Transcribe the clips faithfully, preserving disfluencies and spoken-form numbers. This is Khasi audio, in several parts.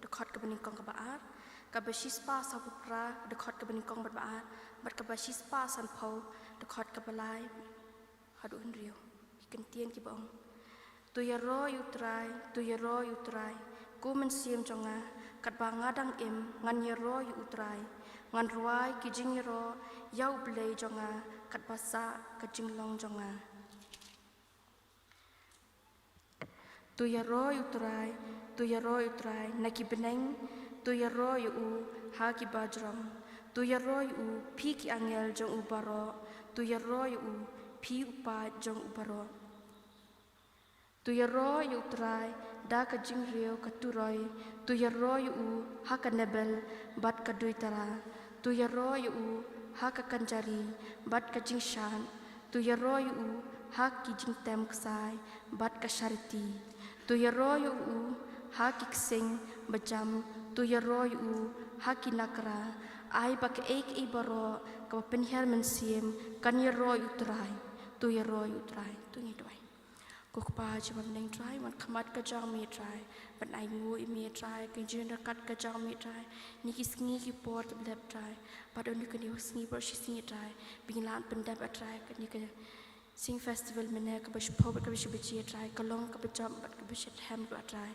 dkhot kaba nyngkong kaba ar, kaba shispah sawphew phra dkhot kaba nyngkong bad ba ar, bad kaba shispah sanphew dkhot kaba lai haduh hynriew. Ki kyntien kiba ong: To ïaroh ïa U Trai, to ïaroh ïa U Trai, ko mynsiem jong nga, katba nga dang im ngan ïaroh ïa U Trai, ngan rwai ki jingïaroh ïa U Blei jong nga, katba sah ka jinglong jong nga. To ïaroh ïa U Trai, to ïaroh ïa U Trai na ki bneng, to ïaroh ïa u ha ki bajrong, to ïaroh ïa u phi ki angel jong u baroh, to ïaroh ïa u phi u paid jong u baroh. To ïaroh ïa U Trai da ka jingriew ka turoi, to ïaroh ïa u ha ka nebel bad ka duitara, to ïaroh ïa u ha ka kynjari bad ka jingshad, to ïaroh ïa u ha ki jingtem ksai bad ka sharti, to ïaroh ïa u ha ki ksing bajam, to ïaroh ïa u ha ki nakra, ai ba kaei kaei baroh kaba pynhiar mynsiem kan ïaroh ïa U Trai, to ïaroh ïa U Trai. To ngin duwai. Ko Kpa jong ngi ba ha bneng Trai, wan khmat ka jong me Trai, ban ainguh ïa me Trai, ka jingryngkat ka jong me Trai, kine ki sngi ki por kiba la dep Trai, bad ha kane ka sngi baroh shi sngi Trai, ba ngin lah ban pyndep Trai, kane ka Sing Festival mynne kaba shiphew bad kaba shi baje Trai, ka long kaba jop bad kaba shitrhem ruh Trai.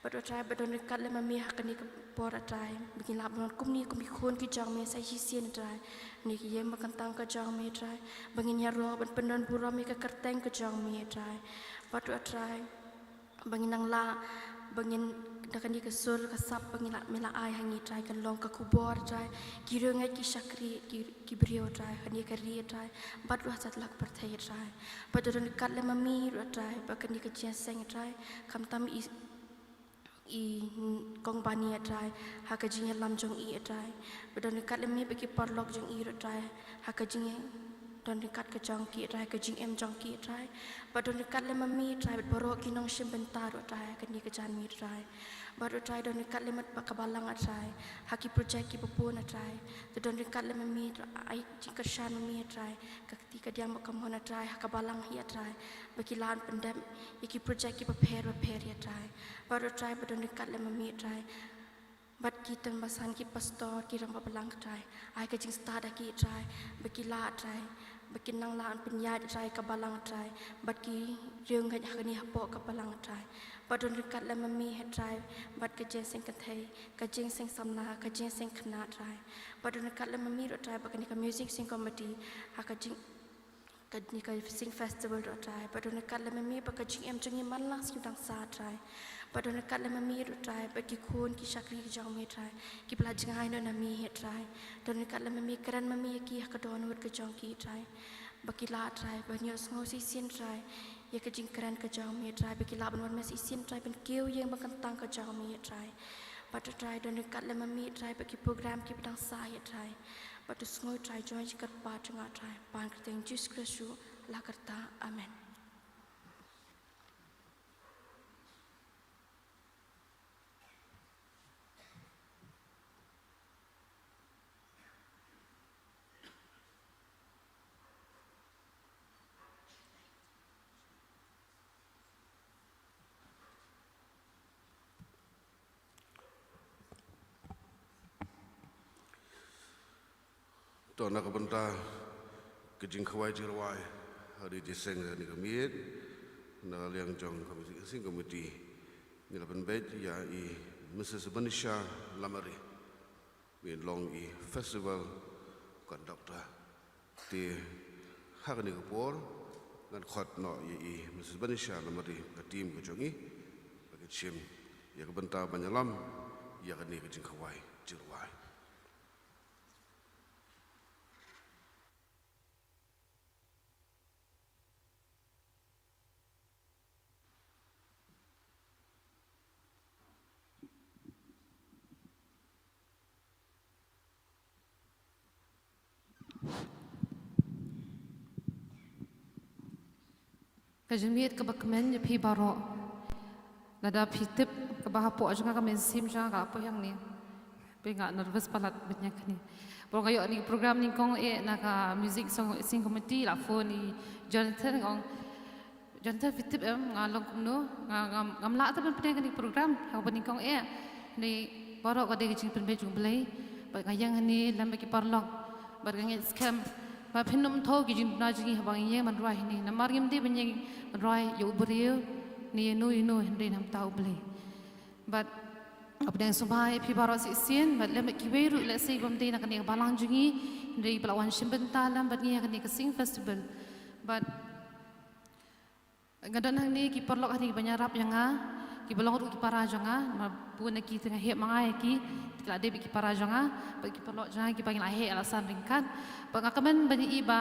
Bad Trai, ba don ryngkat lem ma me ha kane ka por Trai, ba ngin lah ban wan kumne kum ki khun ki jong me sa shisien Trai, ha kane ka ïing ba kyntang ka jong me Trai, ba ngin ïaroh ban pyndon burom ïa ka kyrteng ka jong me Trai. Bad Trai, ba ngin nang lah, ba ngin da kane ka sur ka sap ba ngin lah, me la ai ha ngi Trai, kan long ka khubor Trai, ki riewngeit ki shakri, ki, ki briew Trai, ha kane ka ri Trai, bad ruh ha satlak pyrthei Trai. Bad don ryngkat lem ma me ruh Trai, ba kane ka jingïaseng Trai, khamtam i i kong Bani Trai, ha ka jingïalam jong i Trai. Ba don ryngkat lem ma me bad ki paralok jong i ruh Trai, ha ka jing, don ryngkat ka jong ki Trai, ka jingim jong ki Trai. Ba don ryngkat lem ma me Trai, bad baroh ki nongshim bynta ruh Trai, ha kane ka janmiet Trai. Bad Trai don ryngkat lem bad ka balang Trai, ha ki project kiba bun Trai. Ba don ryngkat lem ma me Trai, ai jingkyrshan ma me Trai, ka kti ka diang bad ka mon Trai, ha ka balang hi Trai, ba ki lah ban pyndep ïa ki project kiba pher bapher hi Trai. Bad Trai, ba don ryngkat lem ma me Trai, bad ki tymmen basan, ki pastor, ki rangbah balang Trai, ai ka jingstad ha ki Trai, ba ki lah Trai, ba kin nang lah ban pynïaid Trai ka balang Trai, bad ki riewngeit ha kane hapoh ka balang Trai. Bad don ryngkat lem ma me Trai, bad ka jingïaseng kynthei, ka jingïaseng samla, ka jingïaseng khynnah Trai. Bad don ryngkat lem ma me ruh Trai, bad kane ka music sing committee, ha ka jing, kane ka Sing Festival ruh Trai. Bad don ryngkat lem ma me bad ka jingim jong ngi man la sngewdang sah Trai. Bad don ryngkat lem ma me ruh Trai, bad ki khun ki shakri ki jong me Trai, kiba la jngai noh na me Trai. Don ryngkat lem ma me, kren ma me ïa ki ha ka dohnud ka jong ki Trai, ba ki lah Trai ban ïohsngew shisien Trai ïa ka jingkren ka jong me Trai, ba ki lah ban wan ma shisien Trai ban kiew ïing ba kyntang ka jong me Trai. Bad Trai, don ryngkat lem ma me Trai, bad ki program kiba dang sah hi Trai. Bad to sngew Trai jong ka jingkyrpad jong nga Trai, ha ka kyrteng Jisu Khrist ruh la kyrta. Amen. To na ka bynta ka jingkhawai jingrwai ha ka jingïaseng kane ka miet, na liang jong ka Music Sing Committee, ngi la pynbeit ïa i Missus Banisha Lamare, ba in long i festival conductor. Te ha kane ka por ngan khot noh ïa i Missus Banisha Lamare, ka team ka jong i, ba kin shim ïa ka bynta ban ïalam ïa kane ka jingkhawai jingrwai. Ka jingmut kaba kmen ïa phi baroh. Lada phi tip kaba hapoh jong nga ka mynsiem jong nga ka la poi hangne. Phi nga nervous palat ban ïa kane. Baroh nga ïoh ïa kane ka program nyngkong eh na ka Music Song Sing Committee, la phone i Jonathan, nga ong Jonathan, phi tip em, nga long kumno, nga, ngam, ngam lah te ban pynïaid kane ka program ha kaba nyngkong eh. Hynrei baroh ka dei ka jingpynbeit jong U Blei. Bad nga ïeng hangne lem bad ki paralok, bad nga ngeit skhem ba phin ym thoh ki jingduna jong ngi haba ngi ïeng ban rwai hangne. Namar ngim dei ban ïeng ban rwai ïa u briew ne ïa no ïa no, hynrei namar U Blei. Bad nga pdiang sngewbha ïa phi baroh shisien, bad lem bad kiwei ruh lehse bym dei na kane ka balang jong ngi, hynrei ba la wan shim bynta lem bad ngi ha kane ka Sing Festival. Bad nga don hangne ki paralok hangne kiba ïarap ïa nga, kiba long ruh ki para jong nga, namar bun na ki te nga heh ma nga ïa ki, ki la dei bad ki para jong nga, bad ki paralok jong nga kiba ngi la heh la san ryngkat. Bad nga kmen ban ïohi ba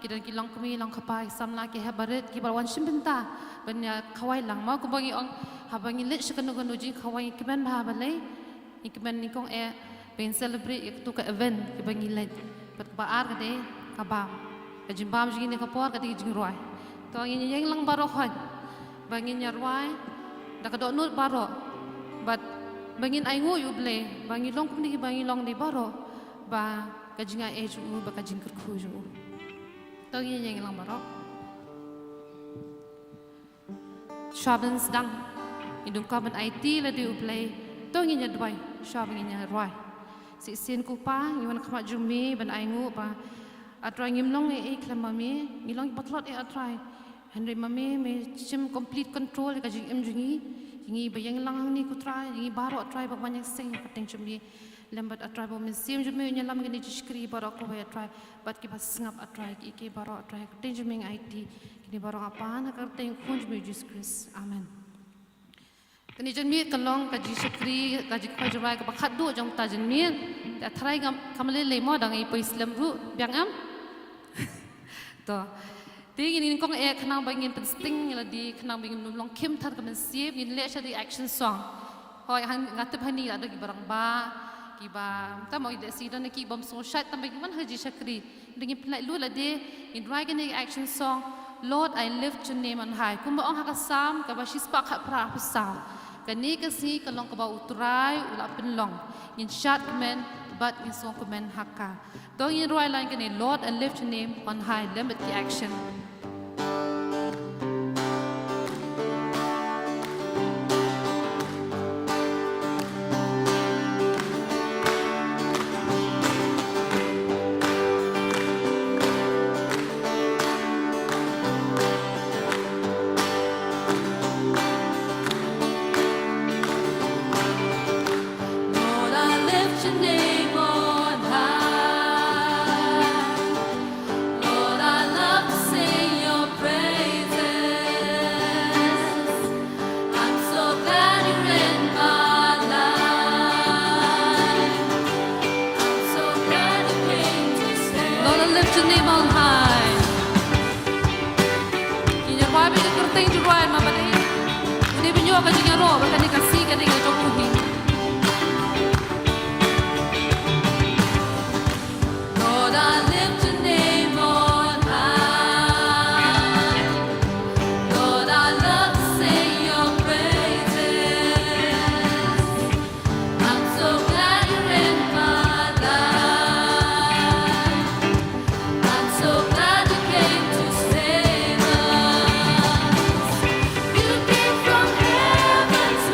ki don ki longkmie longkpa, ki samla, ki hep barit, kiba la wan shim bynta ban ïa khawai lang. Ma kumba ngi ong, haba ngi leit sha kano kano jingkhawai ngi kmen bha balei? Ngi kmen nyngkong eh ba ngin celebrate ïa kato ka event kaba ngi leit. Bad kaba ar ka dei ka bam. Ka jingbam jong ngi ha kane ka por ka dei ka jingrwai. To ngin ïeng lang baroh hooid ba ngin ïa rwai da ka dohnud baroh. Bad ba ngin ainguh ïa U Blei ba ngi long kumne ba ngi long dei baroh, ba ka jingai jong U bad ka jingkyrkhu jong U. To ngin ïeng lang baroh. Shuwa ban sdang, ngi donkam ban aiti lade U Blei. To ngin ïa duwai shuwa ba ngin ïa rwai. Shisien ko Pa, ngi wan ha khmat jong Me ban ainguh ba A Trai ngim long ei ei khlem ma Me, ngi long kiba tlot eh A Trai. Hynrei ma Me, Me shim complete control ïa ka jingim jong ngi. Ïa ngi ba ïeng lang hangne ko Trai, ïa ngi baroh A Trai ba wan ïaseng ha ka kyrteng jong Me. Lem bad A Trai ba U Mynsiem jong Me un ïalam kine ki shakri baroh kawei A Trai. Bad kiba sngap A Trai, ki, ki baroh A Trai ha ka kyrteng jong Me ngi aiti. Kine baroh nga pan ha ka kyrteng U Khun jong Me Jisu Khrist. Amen. Kane janmiet ka long ka jingshakri, ka jingkhawai jingrwai kaba khatduh jong uta janmiet. Te A Trai kam, kam lei lei mo, dang i poi slem ruh, biang em? To. Te ngin nyngkong eh khnang ba ngin pynsting ïa lade, khnang ba ngin ym long khim than ka mynsiem, ngin leh sha the action song. Hooid, nga tip hangne la don kiba rangbah, kiba, tang mo, lehse don kiba ym sngewsih, tang ba ngin wan ha jingshakri. Te ngin pynlait lut lade, ngin rwai kane ka action song, Lord, I lift your name on high. Kumba ong ha ka Salm kaba shispah khatphra, ha ka Salm. Kane ka sngi ka long kaba U Trai u la pynlong. Ngin shad kmen bad ngin sngewkmen ha ka. To ngin rwai lang kane, Lord, I lift your name on high. Lem bad ki action. Lord, I lift your name on high. Lord, I love to sing your praises. I'm so glad you're in my life. I'm so glad you came to stay. Lord, I lift your name on high. Ngin ïa rwai bad ka kyrteng jingrwai ma ba dei. Ngin ïa pynïoh ka jingïaroh bad kane ka sngi ka dei ka jong U hi. Lord, I lift your name on high. Lord, I love to sing your praises. I'm so glad you're in my life. I'm so glad you came to save us. You came from heaven to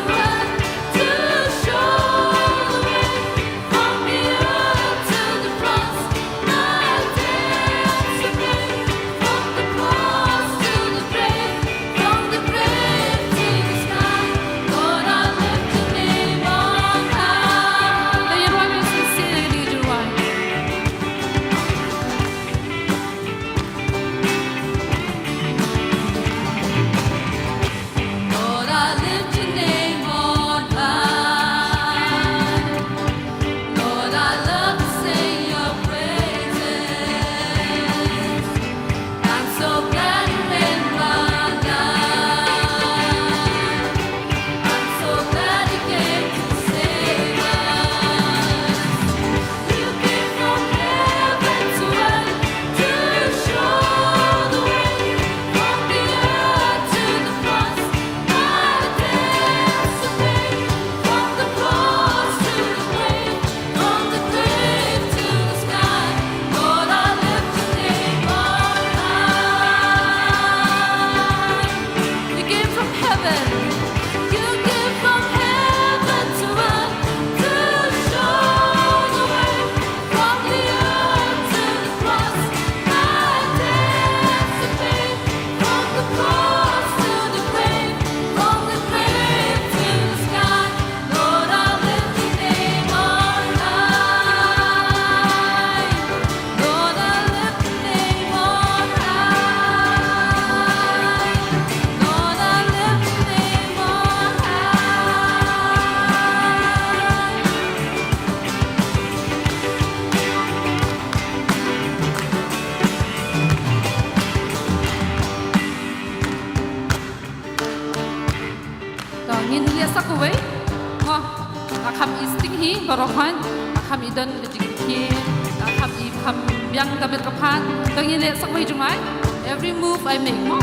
Kham i sting hi baroh hoi. Kham i don ka jingkyrkieh, kham i kham biang ka met ka phad. To ngin leh sa kawei jingmut. Every move I make, mo.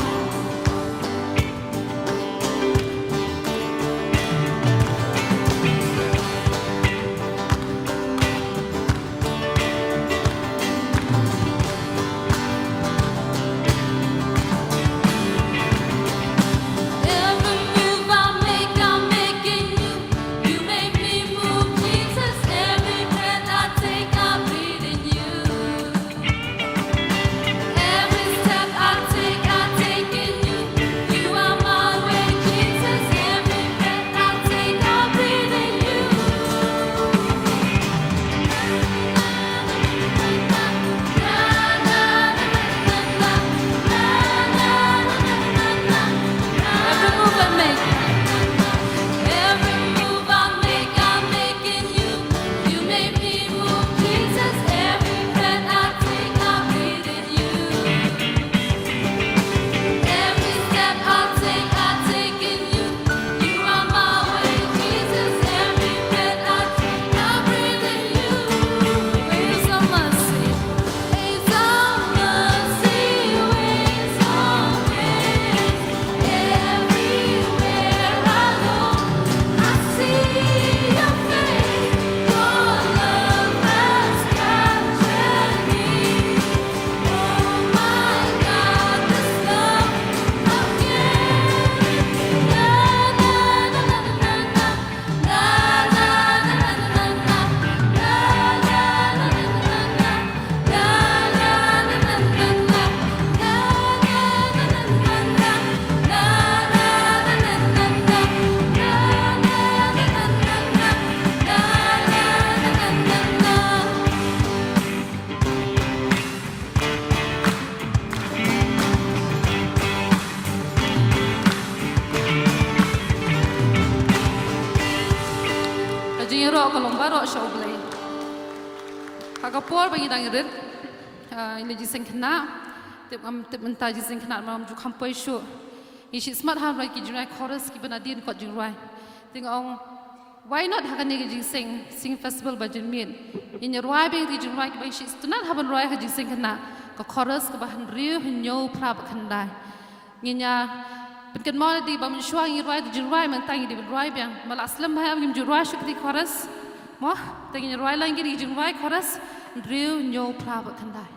Every move I make, I'm making you. You make me move, Jesus. Every breath I take, I breathe in you. Every step I take, I take in you. You are my way, Jesus. Every breath I take, I breathe in you. Every move I make, every move I make, I'm making you. You make me move, Jesus. Every breath I take, I breathe in you. Every step I take, I take in you. You are my way, Jesus. Every breath I take, I breathe in you. Waves of mercy. Waves of mercy, waves of grace. Everywhere I look, I see your face. Your love has captured me. Ka jingïaroh ka long baroh sha U Blei. Ha ka por ba ngi dang rit, ah, ïa la jingseng khynnah, tip ngam tip mynta jingseng khynnah ma ngam ju kham poi shuh. Ngi shu smat ha ki jingrwai chorus kiba nadien kot jingrwai. Te nga ong, why not ha kane ka jingseng, sing festival ba jin miet, ngin ïa rwai biang ki jingrwai kiba ngi shu sngewtynnat haba ngi rwai ha jingseng khynnah. Ka chorus kaba hynriew, hynñiew, phra bad khyndai. Ngin ïa pynkynmaw lade ba mynshuwa ngi rwai ki jingrwai, mynta ngi dei ban rwai biang. Ma la slem bha ïa ngim ju rwai shuh ki chorus. Mo, te ngin ïa rwai lang ki jingrwai chorus. Hynriew, hynñiew, phra bad khyndai.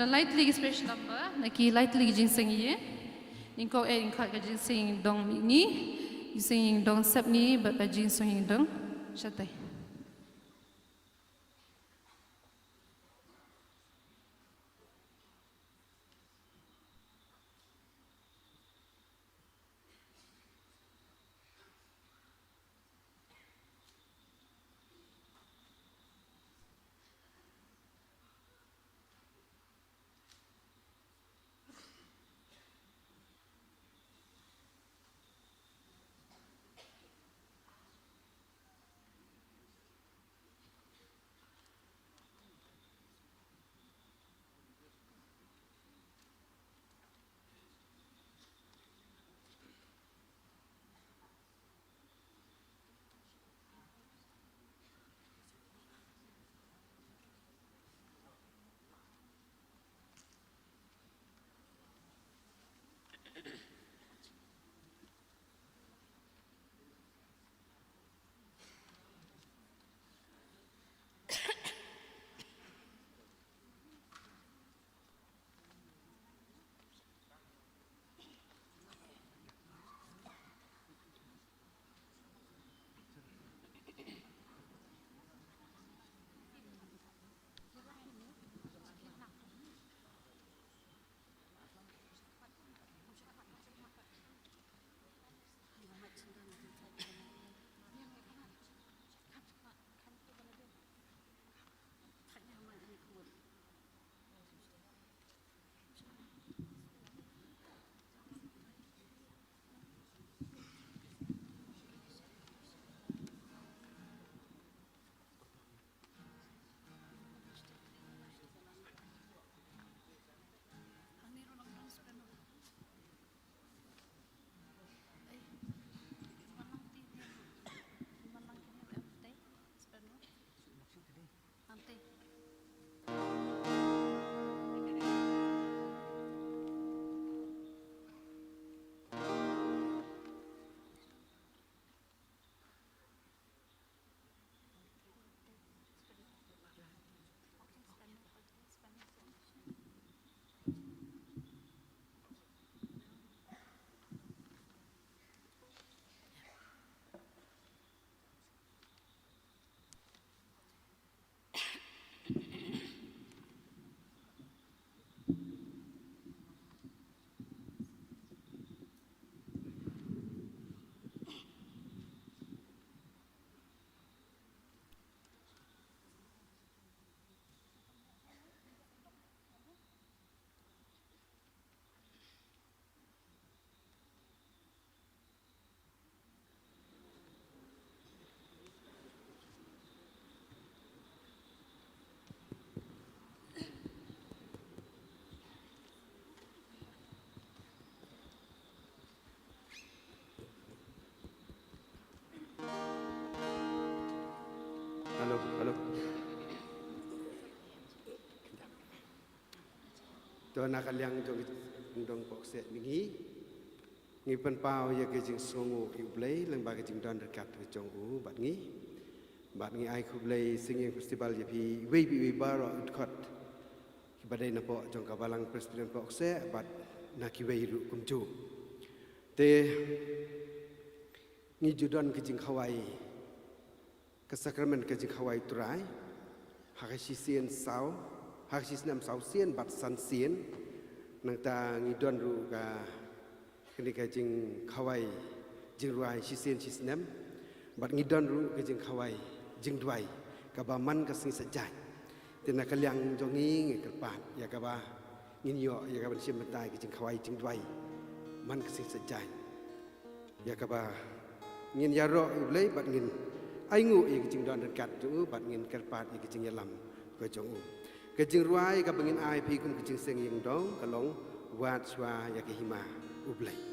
Lai tylli ki special number, na ki lai tylli ki jingïaseng ïing. Ngin ïa khot ka jingïaseng ïing dong mihngi, jingïaseng ïing dong sepngi, bad ka jingïaseng ïing dong shatei. Hello, hello. To na ka liang jong ka jingdon Phohseh mihngi, ngi pynpaw ïa ka jingsngewnguh ïa U Blei lyngba ka jingdon ryngkat ka jong u bad ngi. Bad ngi ai khublei Singing Festival ïa phi iwei pa iwei baroh u dkhot, kiba dei na poh jong ka Balang Presbyterian Phohseh bad na kiwei ruh kumjuh. Te ngi ju don ka jingkhawai, ka sakramen ka jingkhawai Trai ha ka shisien saw, ha ka shisnem saw sien bad san sien. Nangta ngi don ruh ka, kane ka jingkhawai jingrwai shisien shisnem, bad ngi don ruh ka jingkhawai jingduwai kaba man ka sngi Saitjaiñ. Te na ka liang jong ngi ngi kyrpad ïa kaba ngin ïoh ïa ka ban shim bynta ïa ka jingkhawai jingduwai man ka sngi Saitjaiñ, ïa kaba ngin ïaroh ïa U Blei bad ngin ainguh ïa ka jingdon ryngkat jong u bad ngin kyrpad ïa ka jingïalam ka jong u. Ka jingrwai kaba ngin ai phi kum ka jingïaseng ïing dong ka long Wat Shuwa ïa ka Hima U Blei.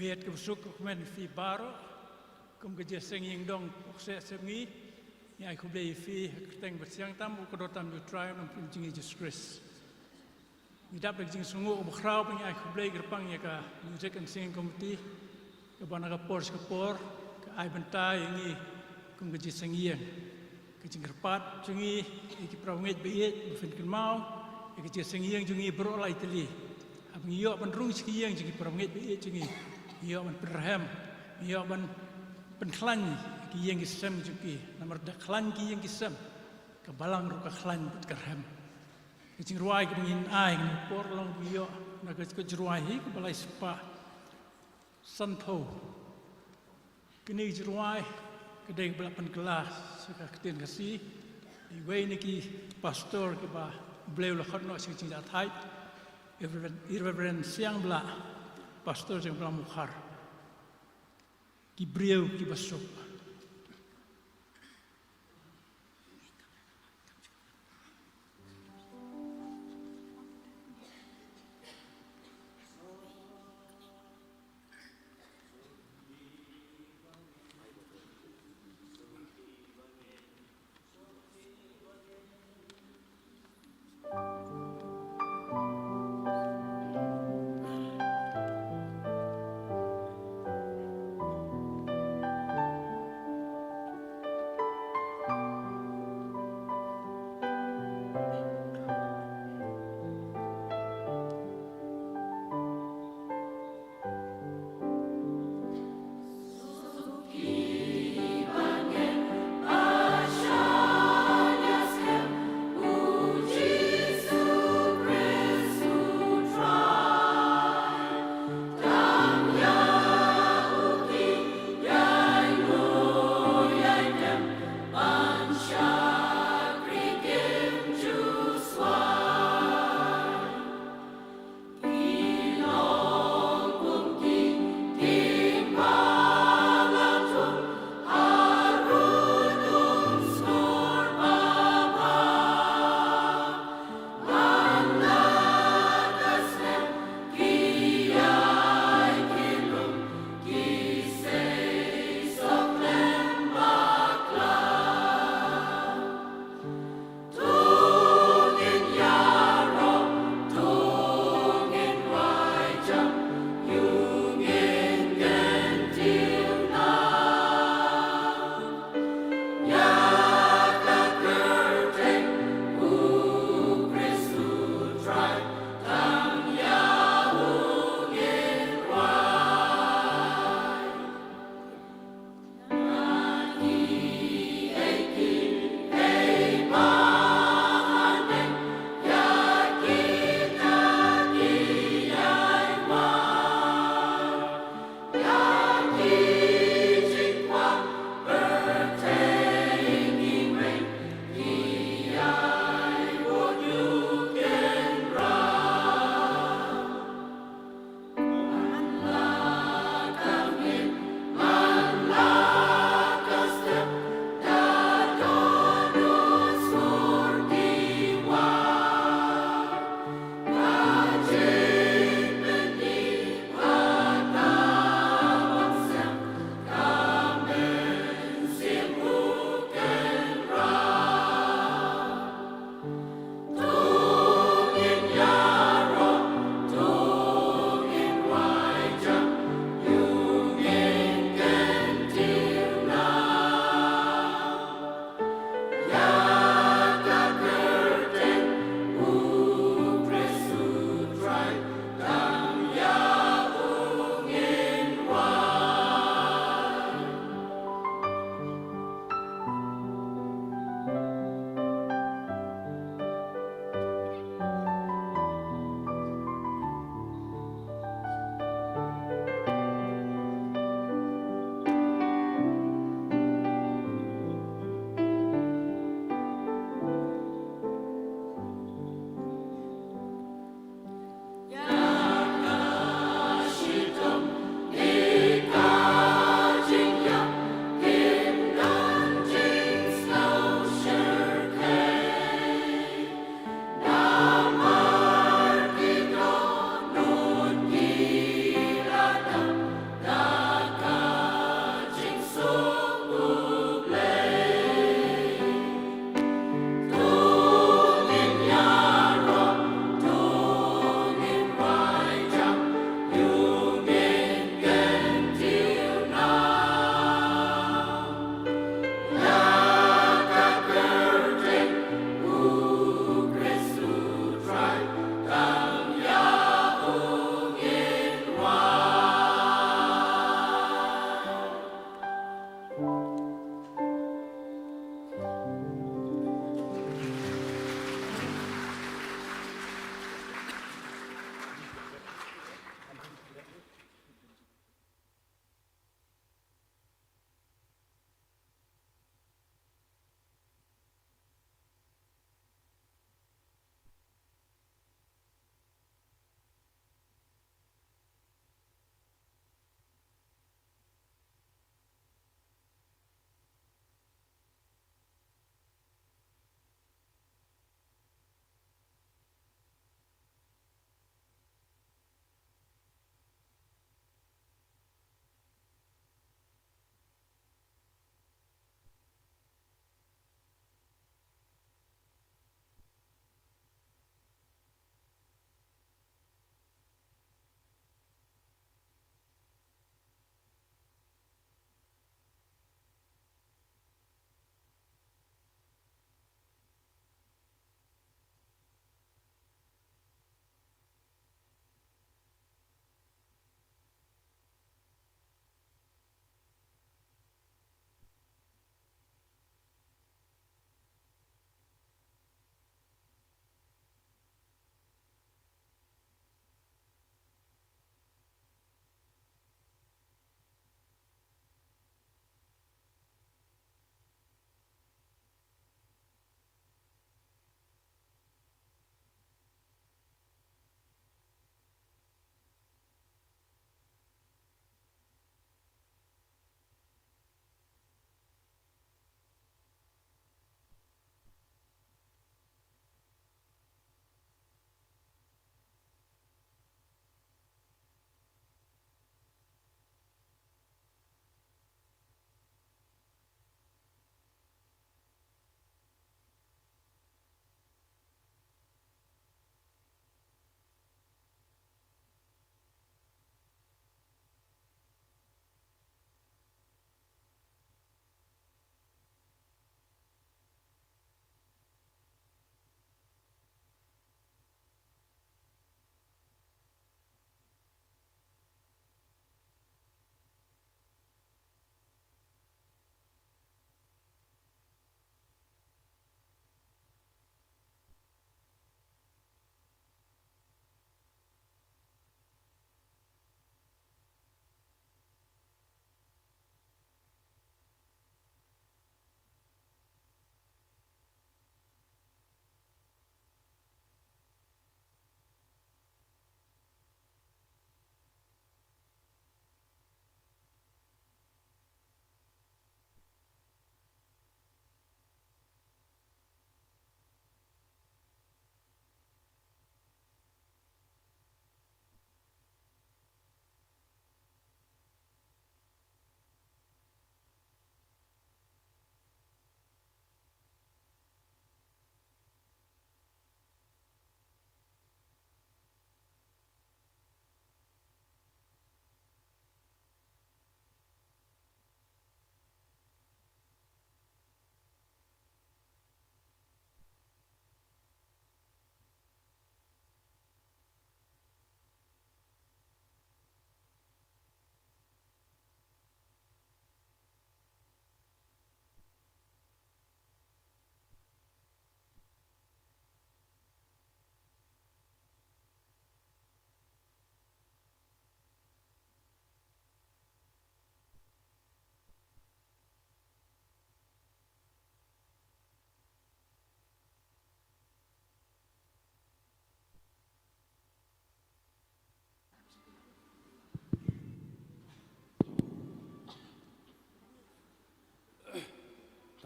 Miet kaba suk ka kmen ïa phi baroh, kum ka jingïaseng ïing dong u kse sepngi, ngi ai khublei ïa phi ha ka kyrteng ba siang tam, u kordor tam jong u Trai bad u Nongpynim jong ngi Jesus Christ. Ngi dap da ka jingsngewnguh kaba khraw ba ngi ai khublei kyrpang ïa ka Music and Singing Committee, kaba na ka por sha ka por ka ai bynta ïa ngi kum ka jingïaseng ïing. Ka jingkyrpad jong ngi ïa ki para bangeit ba ïeit, ba phin kynmaw ïa ka jingïaseng ïing jong ngi baroh lai tylli. Haba ngi ïoh ban rung sha ki ïing jong ki para bangeit ba ïeit jong ngi, ngi ïoh ban pynrhem, ngi ïoh ban pynkhlaiñ ïa ki ïing ki sem jong ki. Namar da khlaiñ ki ïing ki sem, ka balang ruh ka khlaiñ bad ka rhem. Ka jingrwai kaba ngin ai ha kane ka por long ba ngi ïoh na ka jingrwai hi kaba lai spah sanphew. Kane ka jingrwai ka dei kaba la pynkylla sha ka ktien Khasi da iwei na ki pastor kiba U Blei u la khot noh sha ka jingïaid thait, Reverend, Reverend Siang Blah, pastor jong Blah Mukhar. Ki briew kiba suk.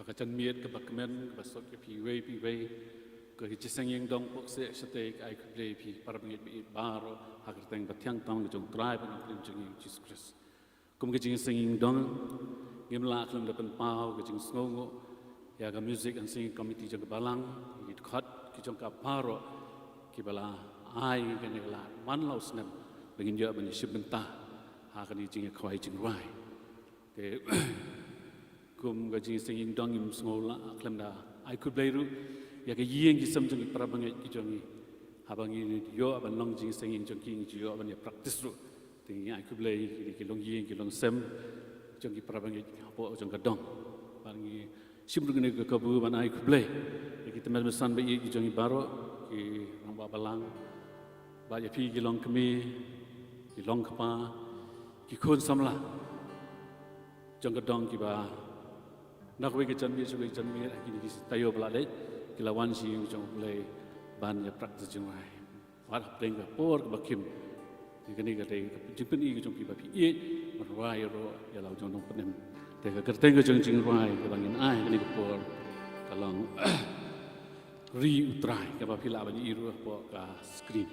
Ka janmiet kaba kmen, kaba suk ïa phi iwei pa iwei. Ka jingïaseng ïing dong, pok seh shatei, ka ai khublei ïa phi para bangeit ba ïeit baroh ha ka kyrteng bathiang tam ka jong U Trai bad U Nongpynim jong ngi Jisu Khrist. Kum ka jingïaseng ïing dong, ngim lah khlem da pynpaw ka jingsngewnguh ïa ka music and singing committee jong ka balang, ki dkhot ki jong ka baroh, kiba la ai kane ka lad man la u snem ba ngin ïoh ban ïashim bynta ha kane ka jingïakhawai jingrwai. Te kum ka jingïaseng ïing dong, ngim sngew lah khlem da ai khublei ruh ïa ka ïing ki sem jong ki para bangeit ki jong ngi. Haba ngi ïoh ban long jingïaseng ïing jong ki, ngi ju ïoh ban ïa practice ruh. Te ngi ai khublei ïa ki longïing ki longsem jong ki para bangeit hapoh jong ka dong. Bad ngi shim ruh kane ka kabu ban ai khublei ïa ki tymmen basan ba ïeit ki jong ngi baroh, ki rangbah balang, bad ïa phi ki longkmie, ki longkpa, ki khun samla jong ka dong kiba na kawei ka janmiet sha kawei ka janmiet ha kine ki sngi taïew ba la leit, ki la wan sha ïing jong U Blei ban ïa practice jingrwai. Wat hapdeng ka por kaba khim, ïa kane ka dei ka jingpyni ka jong phi ba phi ïeit ban rwai ïaroh ïa la u jong U Nongpynim. Te ka kyrteng ka jong jingrwai kaba ngin ai ha kane ka por ka long Ri U Trai, kaba phi lah ban ïohi ruh hapoh ka screen.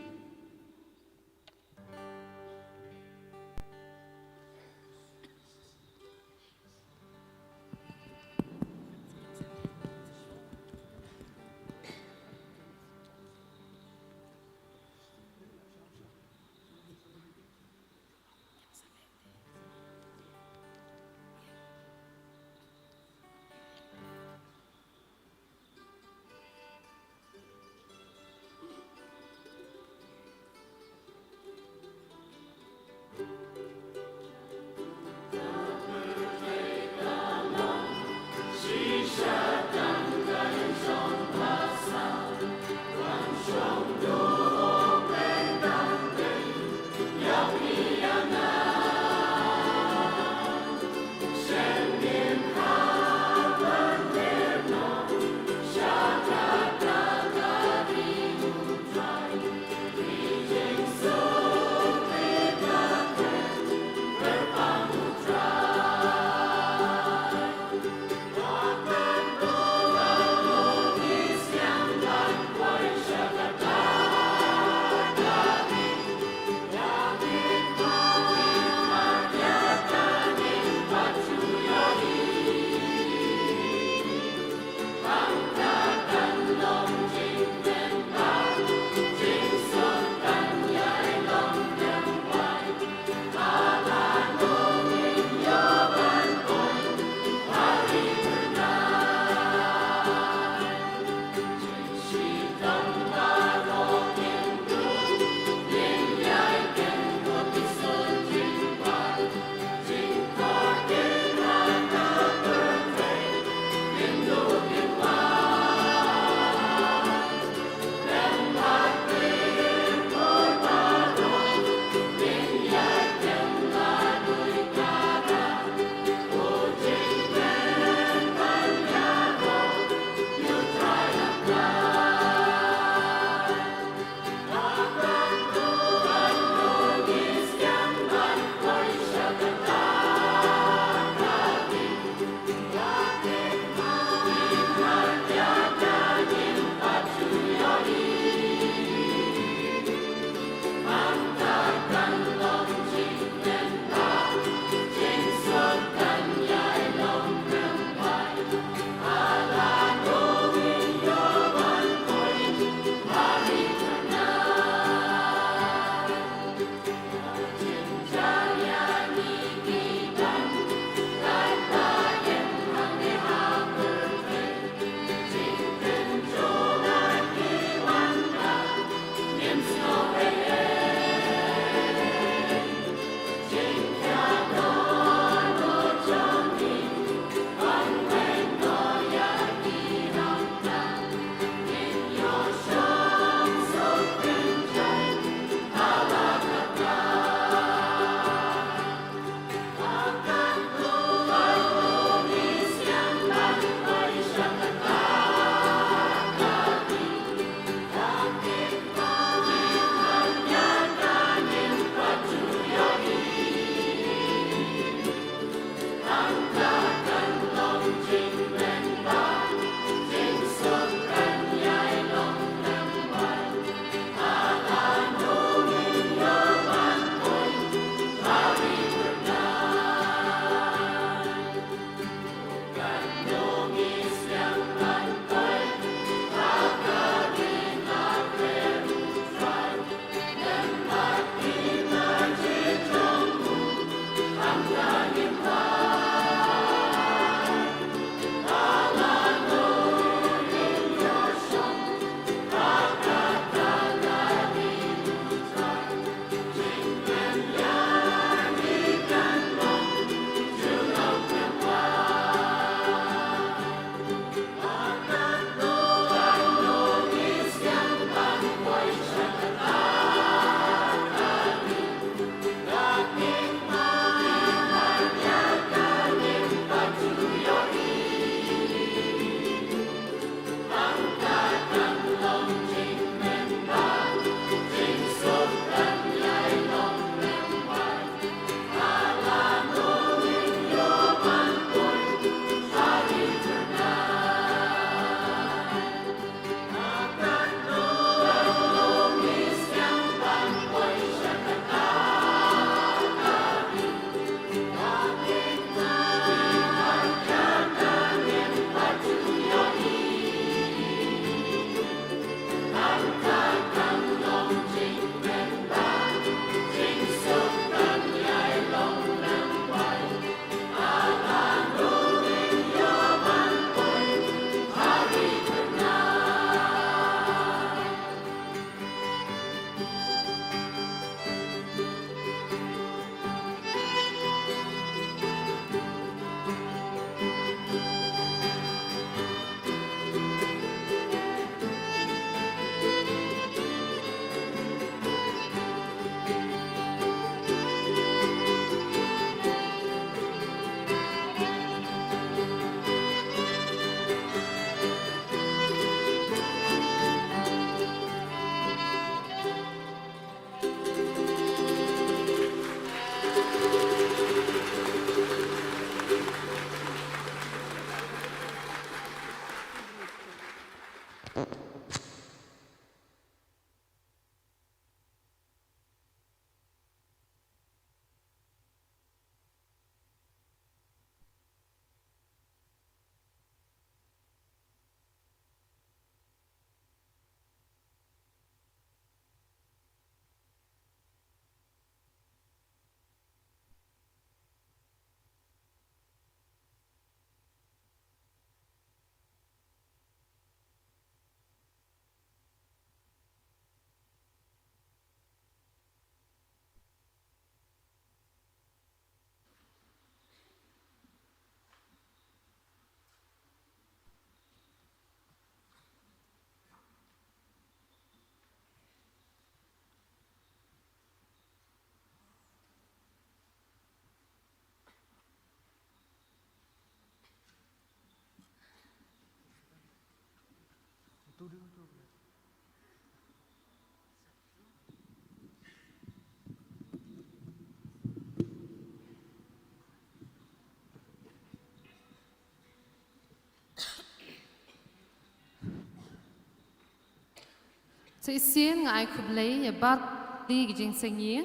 Sa shisien nga ai khublei ïa baroh ki jingseng ïing,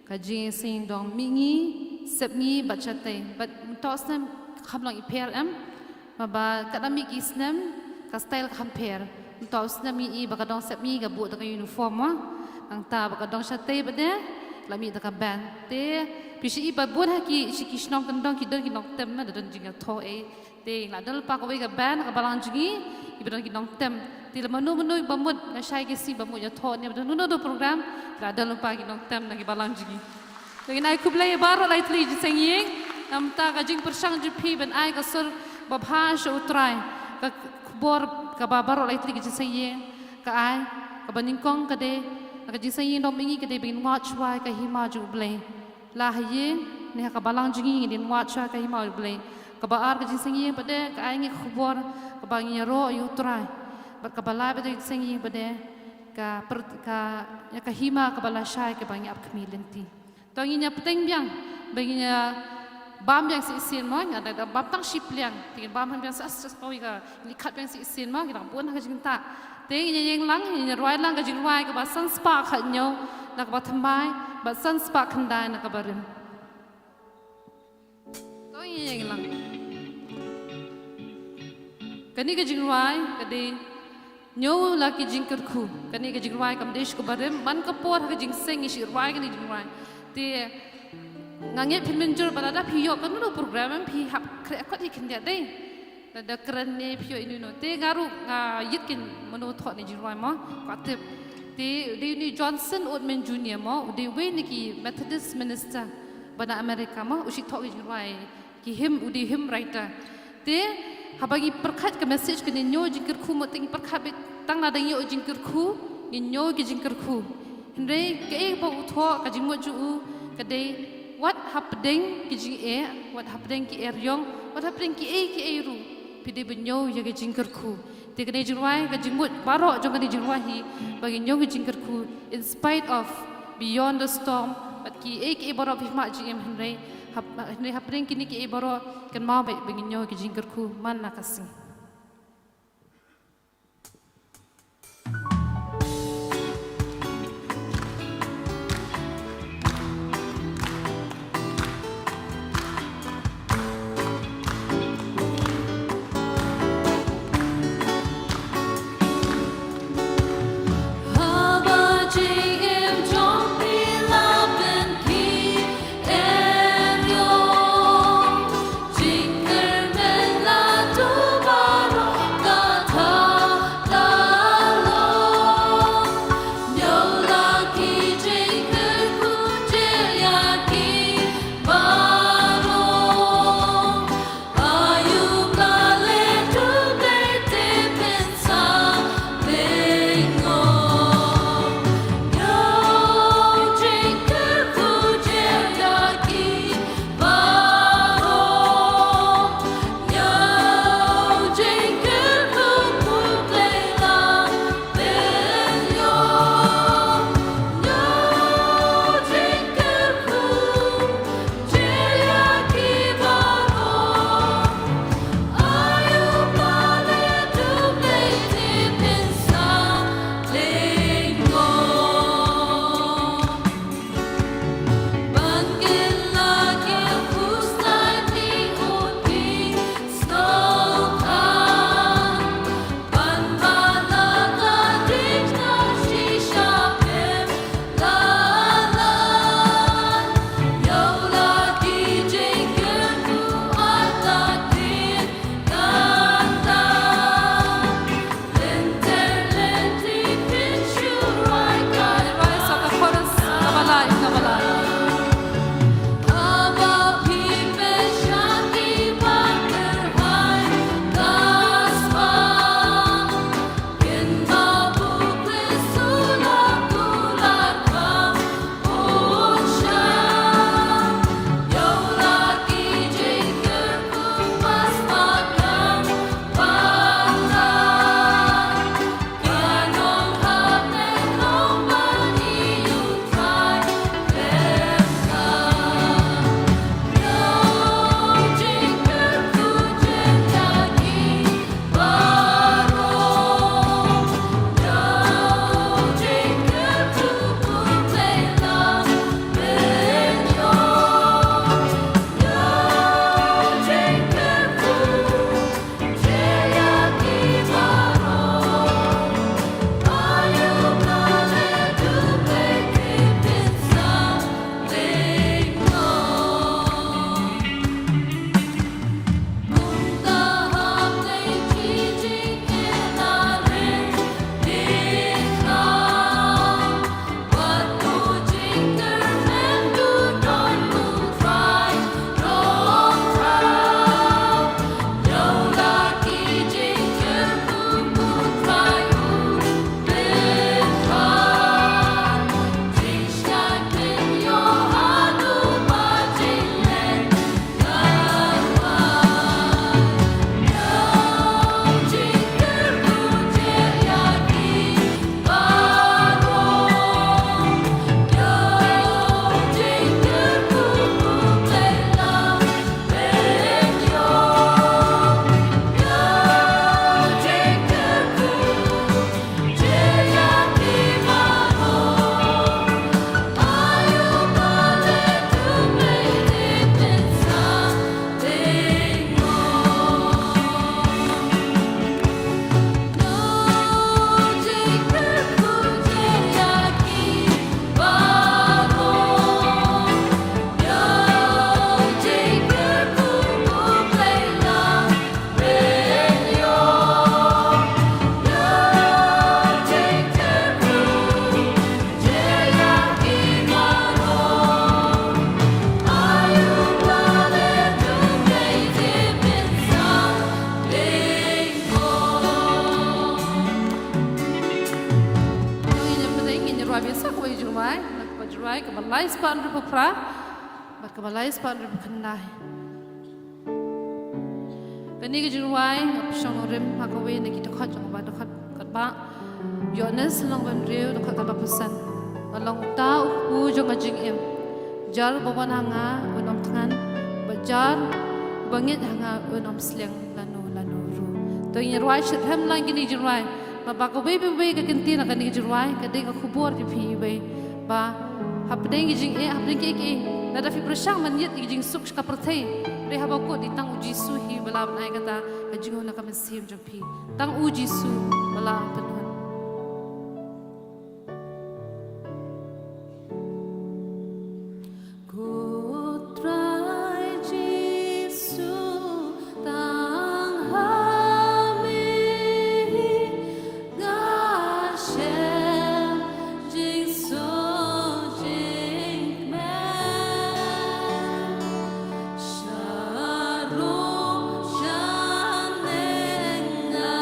ka jingseng ïing dong mihngi, sepngi bad shatei, bad mynta u snem kam long i pher em, haba ka dang mih ki snem ka style kam pher. Mynta u snem ngi i ba ka dong sepngi ka buh da ka uniform mo. Nangta ba ka dong shatei pat de la mih da ka band. Te phi shu i ba bun ha ki shi ki shnong kyndong ki don ki nongtem, da don jingïathoh eh. Te la don lypa kawei ka band ha ka balang jong ngi, kiba don ki nongtem. Te lada mano mano ba mut, nga shai ki sngi ba mut ïathoh ne ba don mano mano program, la don lypa ki nongtem na ki balang jong ngi. Te ngin ai khublei ïa baroh lai tylli ki jingseng ïing. Namar ka jingpyrshang jong phi ban ai ka sur babha sha U Trai. Ka khubor kaba baroh lai tylli ki jingseng ïing ka ai, kaba nyngkong ka dei, ka jingseng ïing dong mihngi ka dei ba ngin wad shuwa ïa ka hima jong U Blei. La ha ïing ne ha ka balang jong ngi ngin wad shuwa ïa ka hima U Blei. Kaba ar ka jingseng ïing pat de ka ai ngi khubor kaba ngin ïaroh ïa U Trai. Bad kaba lai pat de jingseng ïing pat de ka per-, ka, ïa ka hima kaba lashai kaba ngi ap khmih lynti. To ngin ïa bteng biang, ba ngin ïa bam biang shisien mo, ngin da bam tang shi pliang, te ngin bam biang sa sa kawei ka, ngin khat biang shisien mo, ngin da bun ha ka jingtah. Te ngin ïa ïeng lang, ngin ïa rwai lang ka jingrwai kaba san spah khathynñiew na kaba thymmai, bad san spah khyndai na kaba rim. To ngin ïa ïeng lang. Kane ka jingrwai ka dei Ñiew la ki jingkyrkhu. Kane ka jingrwai kam dei sha kaba rim, man ka por ha ka jingseng ngi shu rwai kane ka jingrwai. Te nga ngeit phin mynjur ba lada phi ïoh kano kano program em phi hap khreh kot hi khyndiat dei. Lada kren ne phi ïoh ino ino. Te nga ruh nga ïit kin mano thoh ne jingrwai mo, ka tip. Te u dei une Johnson Oatman Junior mo, u dei uwei na ki Methodist minister ba na America mo, u shu thoh ki jingrwai. Ki hymn, u dei hymn writer. Te haba ngi pyrkhat ka message kane ñiew jingkyrkhu, mut te ngi pyrkhat beit tang lada ngi ïoh jingkyrkhu, ngi ñiew ki jingkyrkhu. Hynrei kaei ba u thoh, ka jingmut jong u ka dei wat hapdeng ki jingeh, wat hapdeng ki eriong, wat hapdeng kiei kiei ruh, phi dei ban ñiew ïa ki jingkyrkhu. Te kane ka jingrwai, ka jingmut baroh jong kane ka jingrwai hi ba ngin ñiew ka jingkyrkhu in spite of, beyond the storm, bad kiei kiei baroh phi mad jingim, hynrei hap, hynrei hapdeng kine kiei baroh kynmaw beit ba ngin ñiew ka jingkyrkhu man la ka sngi. Rwai kaba lai spah hynriewphew phra bad kaba lai spah hynriewphew khyndai. Kane ka jingrwai nga pynshong nongrim ha kawei na ki dkhot jong kaba dkhot katba Ïoannis lynnong ba hynriew dkhot kaba phew san. Nga long uta u kpu jong ka jingim. Jar ba wan ha nga un ym thngan, bad jar ba ngeit ha nga un ym sliang lano lano ruh. To ngin rwai shitrhem lang kine ki jingrwai. Ba, ba kawei pa kawei ka kyntien na kane ka jingrwai ka dei ka khubor ïa phi iwei. Ba hapdeng ki jingeh, hapdeng kiei kiei, lada phi pyrshang ban ïit ïa ka jingsuk sha ka pyrthei, hynrei haba kut dei tang u Jisu hi ba lah ban ai kata ka jingkyrkhu na ka mynsiem jong phi. Tang u Jisu ba lah ban pynhun. Ko Trai Jisu, tang ha me hi nga shem jingsuk jingkmen. Sharum shaneng nga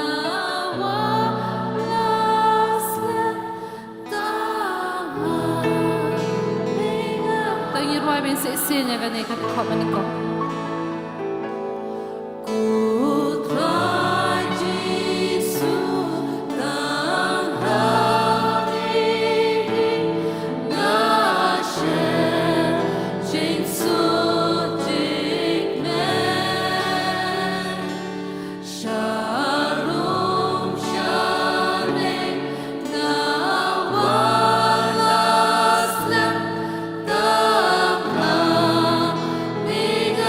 wan la slem. Tang ïa rwai ban shisien ïa kane ka dkhot ba nyngkong. Ko Trai Jisu, tang ha me hi nga shem jingsuk jingkmen. Sharum shaneng nga wan la slem, tang ha me hi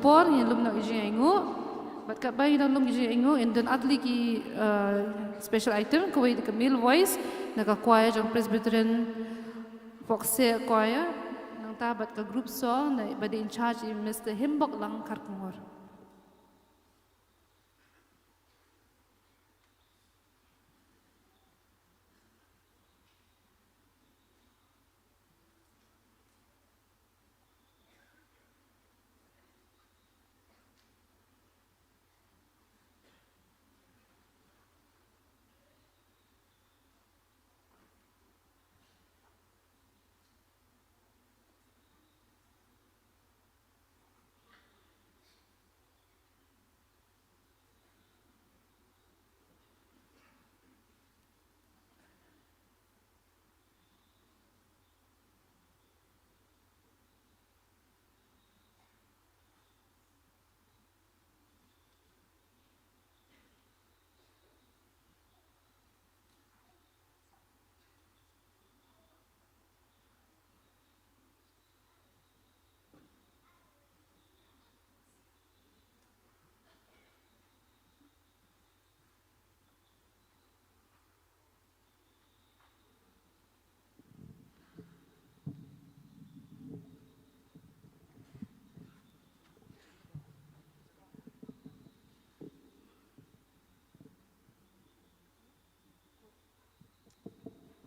Por ngin lum noh ki jingaiñguh. Bad katba ngi dang lum ki jingaiñguh, ngin don ar tylli ki, eh, special item, kawei da ka male voice na ka choir jong Presbyterian Vokseh Choir, nangta bad ka group song na ba dei in charge i Mister Himbok Lang Kharkongor.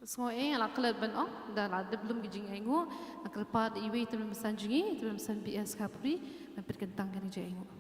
Sngew eh, nga la klet ban ong, da la dep lum ki jingaiñguh, nga kyrpad ïa iwei i tymmen basan jong ngi, i tymmen basan B S Khapuri, ban pynkyntang kane ka jingaiñguh.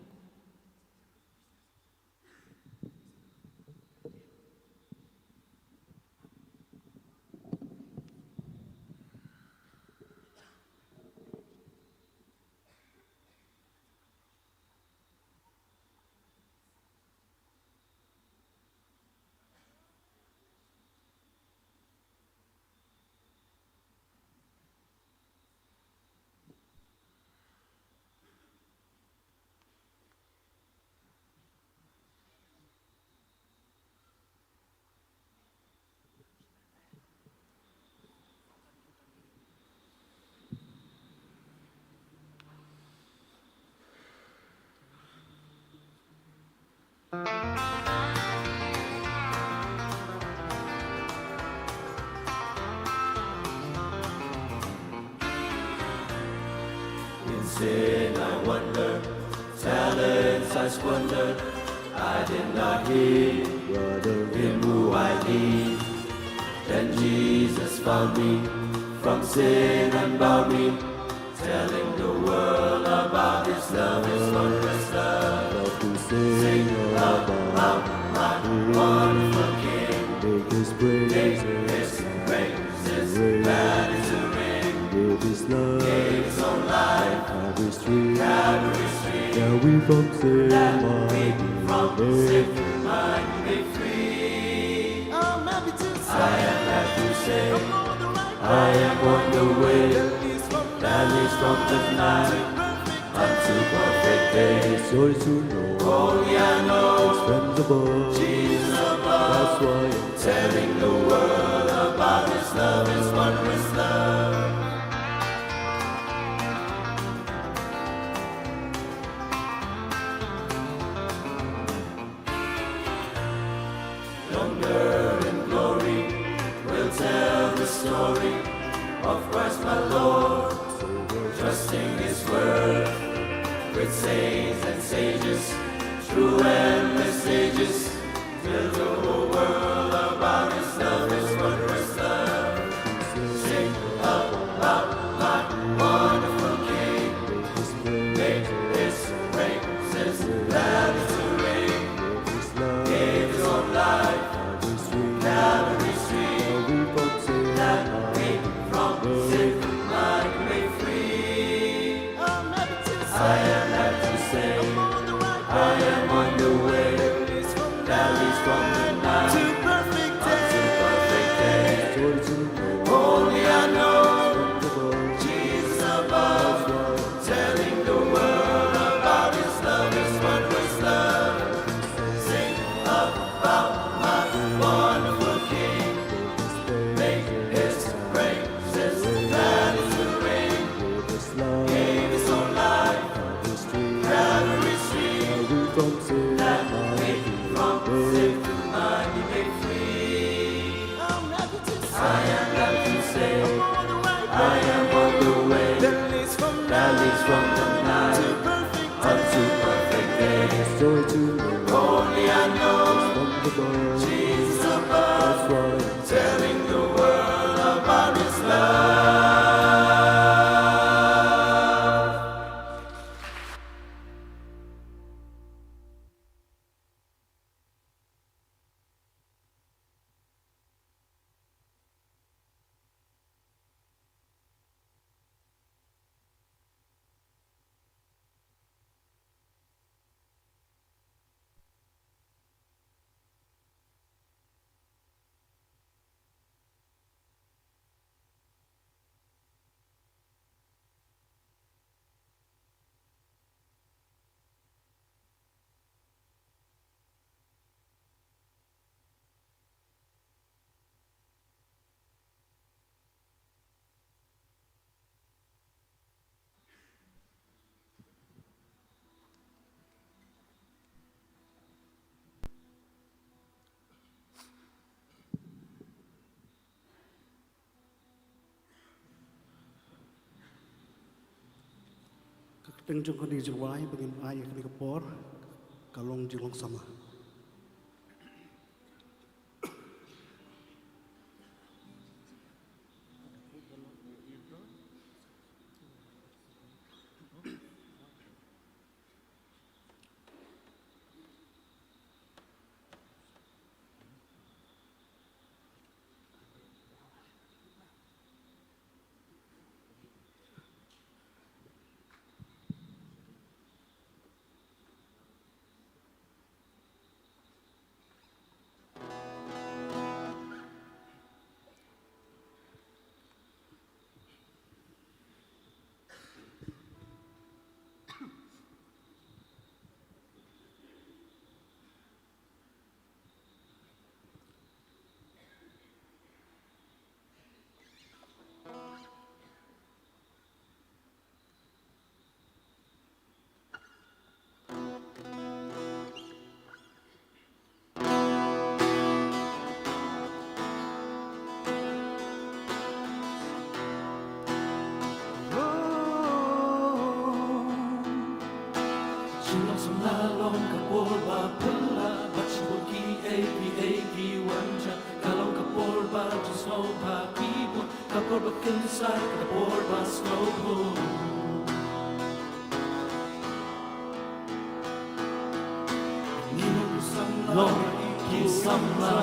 In sin I wander, talents I squander. I did not heed, brother, him who I need. Then Jesus found me, from sin unbound me, telling the world about his love, his wondrous love. Love to sing about, about my wonderful King. Make his praises, make his praises, glad to ring. Gave his love, gave his own life, Calvary's tree. Calvary's tree. That we from sin, that we might be from made, sin might be free. I'm happy to say, I am glad to say, I'm on the right, I am on the way, that leads from, that leads from the night unto perfect day. Rejoice to know, only I know, his friends above, Jesus above. That's why I'm telling the world about his love, his wondrous love. Yonder in glory, we'll tell the story of Christ my Lord. Trusting his word, with saints and sages, through endless ages, tell the whole world about his love, his wondrous love. Sing aloud, loud, my wonderful King. Make his praises loud as the rain. Gave his own life, Calvary's tree, that we from sin might be free. I am glad to say, I am on the way, that leads from the night to perfect day. Teng jong kane ka jingrwai ba ngin ai ïa kane ka por ka long jinglong samla. Jinglong samla long ka por ba phylla bad shibun kiei kiei ki wan jia. Ka long ka por ba ju sngewbha ki bun, ka por ba kynsai, ka por ba sngewbha. Long ki samla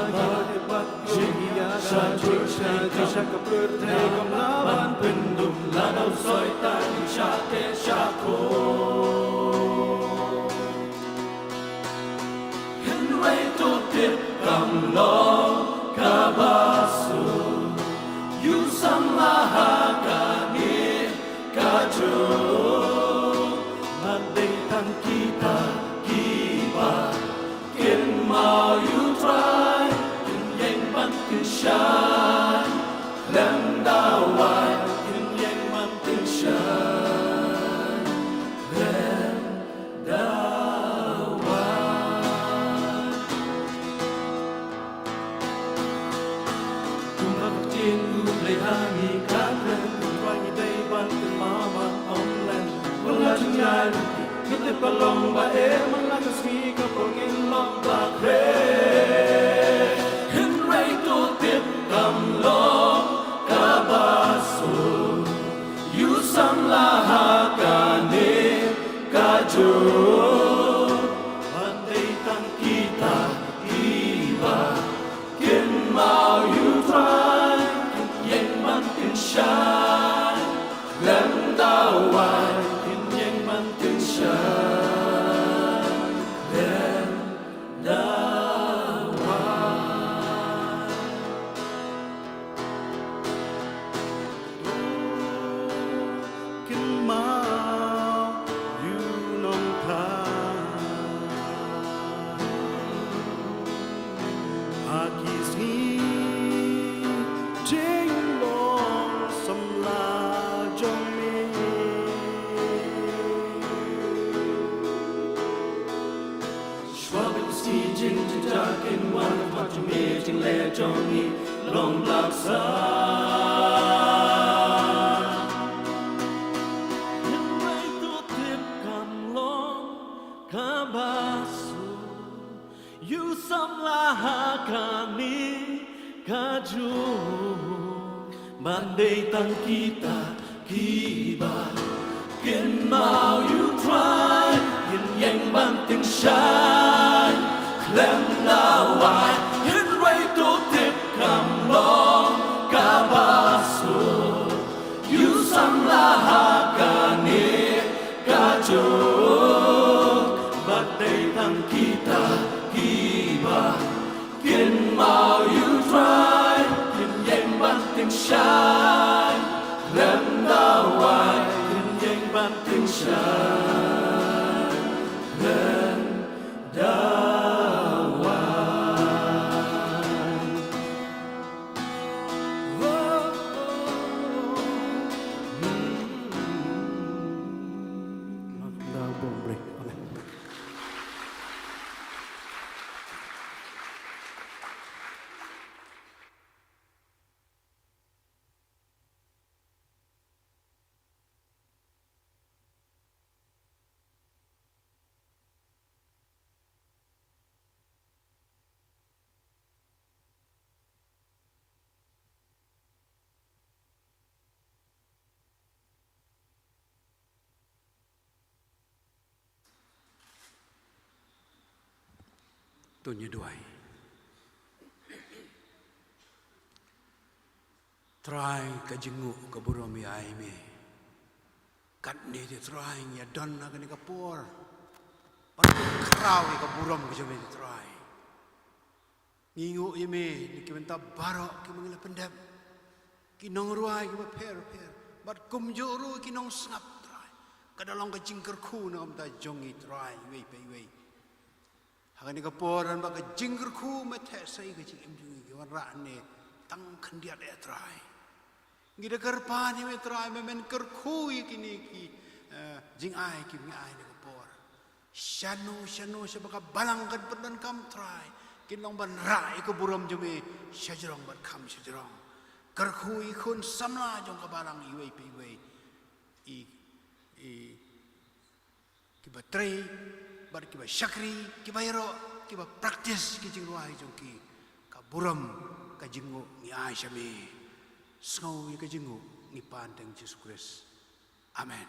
ba jia sha jong ka, sha ka pyrthei kam lah ban pyndum lada u Soitan u shah teh shah khoo. Hynrei to tip kam long kaba suk ïa u samla ha kane ka juk. Ba dei tang kita kiba kynmaw ïa u Trai, kin ïeng ban pynshai khlem dawai, kin ïeng ban pynshai khlem dawai. Kumba ka ktien U Blei ha ngi ka kren, kumba ngi dei ban kynmaw ban ong lem. Wat la jynjar ngi tip ka long ba eh, man la ka sngi ka por ngin long ba khreh. Hynrei to tip kam long kaba suk ïa u samla ha kane ka juk. Ba dei tang kita kiba kynmaw ïa u Trai, kin ïeng ban pynshai khlem dawai, kin ïeng ban pynshai khlem dawai. Kynmaw ïa u Nongthaw ha ki sngi jinglong samla jong me. Shuwa ba ki sngi jingjynjar kin wan, ka khmat jong me, jingleh jong ngi long blak sa. Hynrei to tip kam long kaba suk ïa u samla ha kane ka juk. Ba dei tang kita kiba kynmaw ïa u Trai, kin ïeng ban pynshai khlem dawai. Hynrei to tip kam long kaba suk ïa u samla ha kane ka juk. Ba dei tang kita kiba kynmaw ïa u Trai, kin ïeng ban pynshai khlem dawai, kin ïeng ban pynshai khlem dawai. To ngin ïa duwai. Trai, ka jingnguh ka burom ngi ai ïa me. Katne te Trai ngi ïa don ha kane ka por ban khraw ïa ka burom ka jong me te Trai. Ngi nguh ïa me na ki bynta baroh kiba ngi la pyndep, ki nongrwai kiba pher pher bad kumjuh ruh ki nongsngap Trai. Ka da long ka jingkyrkhu na ka bynta jong ngi Trai, iwei pa iwei. Ha kane ka por, haba ka jingkyrkhu me theh sa ïa ka jingim jong ngi, ki wanrah ne tang khyndiat, eh Trai. Ngi da kyrpad ïa me Trai, me men kyrkhu ïa kine ki, eh, jingai kiba ngi ai ha kane ka por. Shano shano sha ba ka balang kan pyndonkam Trai, kin long ban rah ïa ka burom jong me shajrong bad kham shajrong. Kyrkhu ïa ki khun samla jong ka balang iwei pa iwei. I, i, kiba trei bad kiba shakri, kiba ïaroh, kiba practice ki jingrwai jong ki. Ka burom, ka jingnguh ngi ai sha me. Sngew ïa ka jingnguh, ngi pan ha ka kyrteng Jisu Khrist. Amen.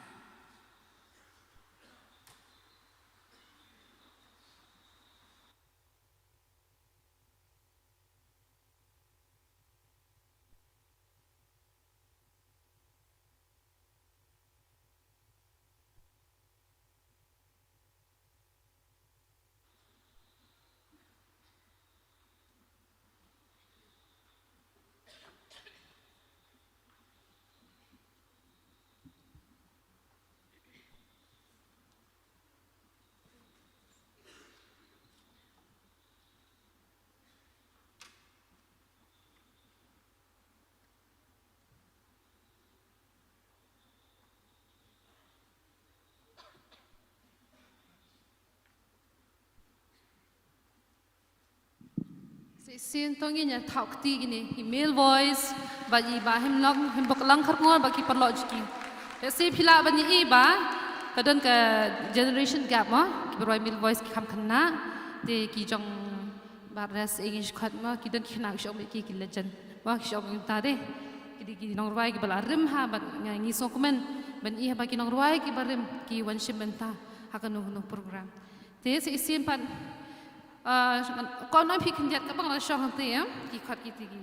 Shisien to ngin ïa thap kti kine ki male voice, bad i Bah Hemlok, Hembok Langkharngor, bad ki paralok jong ki. Te shisien phi lah ban ïohi ba ka don ka generation gap mo, kiba rwai male voice ki kham khynnah, te ki jong Bah Res, eh, ngi shu khot mo, ki don ki khynnah ki shu ong ba ki, ki legend mo, ki shu ong ba mynta de ki dei ki nongrwai kiba la rim ha, bad nga, ngi sngewkmen ban ïohi ba ki nongrwai kiba rim ki wan shim bynta ha kano kano program. Te shisien pat, ah, kong nang phi khyndiat ka bang la shong hangte, eh, ki khot kiti ki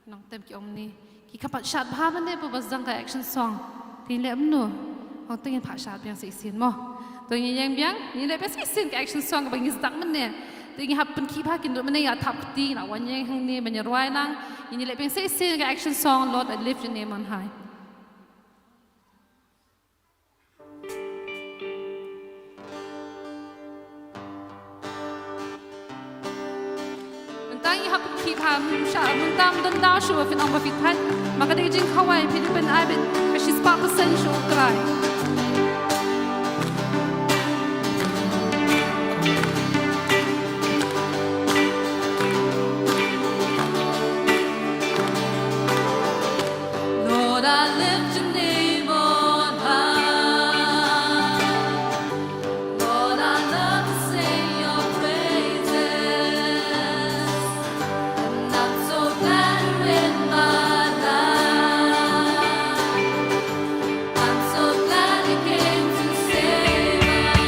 nongtem ki ong ne, ki kham pat shad bha mynne ba ba sdang ka action song. Te ngin leh kumno? Hangte ngin pat shad biang shisien mo. To ngin ïeng biang, ngin leh biang shisien ka action song kaba ngi sdang mynne. Te ngi hap pynkhih bha, kin duh mynne ïa thap kti, la wan ïeng hangne ban ïa rwai lang. Ngin leh biang shisien ka action song, Lord, I lift your name on high. Mynta ngi hap pynkhih bha, mynta ym don daw shuh ba phin ong ba phi thait. Ma ka dei ka jingkhawai, phi dei ban ai beit ka shispah percent sha U Trai. Lord, I lift your name on high. Lord, I love to sing your praises. And I'm so glad you're in my life. I'm so glad you came to save us.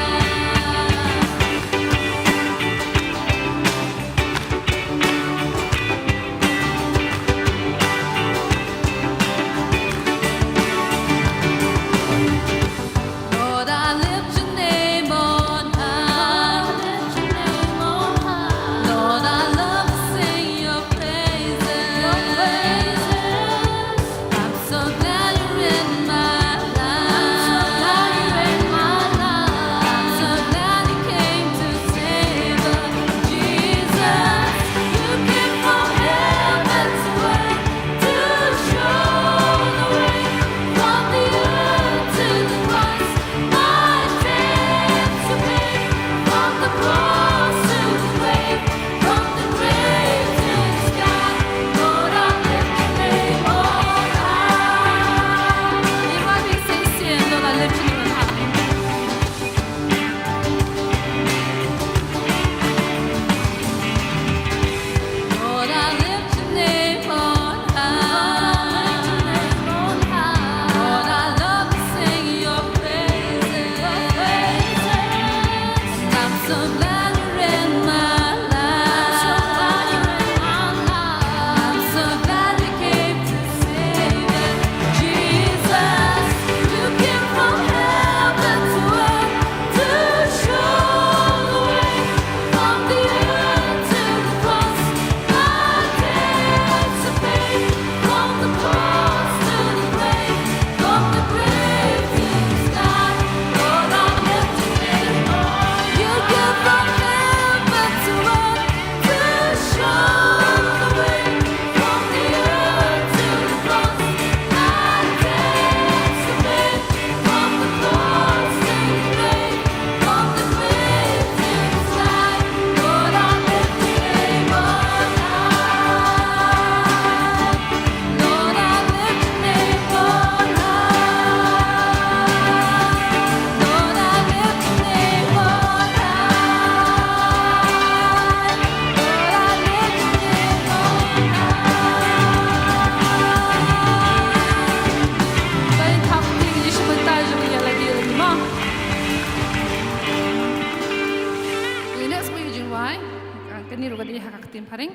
Phareng,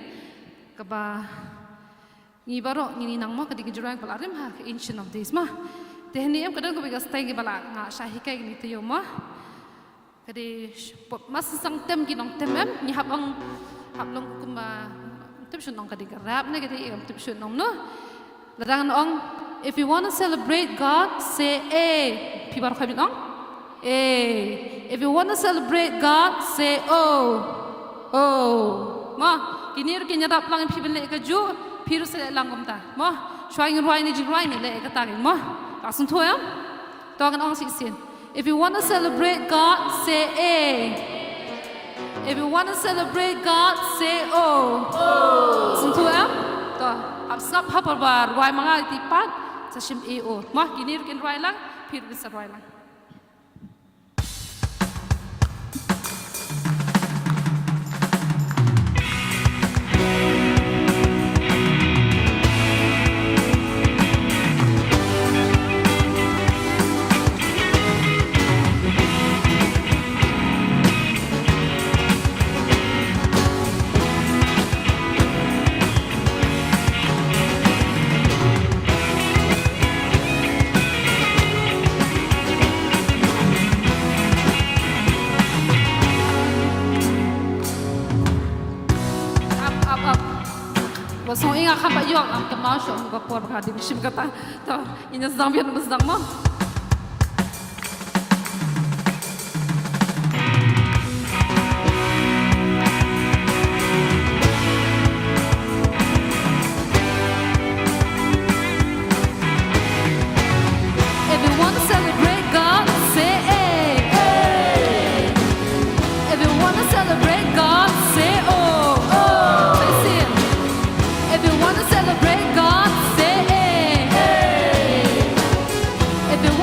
kaba ngi baroh ngin ïa nang mo, ka dei ka jingrwai kaba la rim ha ka Ancient of Days mo. Te hangne em ka don kawei ka style kaba la nga shah hikai kane ka taïew mo. Ka dei sh-, pop mas sang tem ki nongtem em, ngi hap ong, hap long kumba, tip shu nong ka dei ka rap ne ka dei em tip shu nong no. Lada ngan ong, if you wanna celebrate God, say A. Phi baroh kham ong? A. If you wanna celebrate God, say O. O. Mo, kine ruh kin ïarap lang ïa phi ban leh kajuh, phi ruh sa leh lang kumta. Mo, shuwa ngin rwai ne jingrwai ne leh kata kin mo. Ka sngewthuh em? To ngan ong shisien. If you wanna celebrate God, say A. If you wanna celebrate God, say O. Sngewthuh em? To, hap sngap ha pyrbar, rwai ma nga ïa ki pat, sa shim A O. Mo, kine ruh kin rwai lang, phi ruh kin sa rwai lang. Ap, ap, ap. Ba song ing a kham ba ïoh, am kynmaw shuh ba por ba ka dei shim kata. To, ïa sdang biang ba sdang mo. If you wanna celebrate God, say A. If you wanna celebrate God, say O. Say, sing. If you wanna celebrate God, say A. If you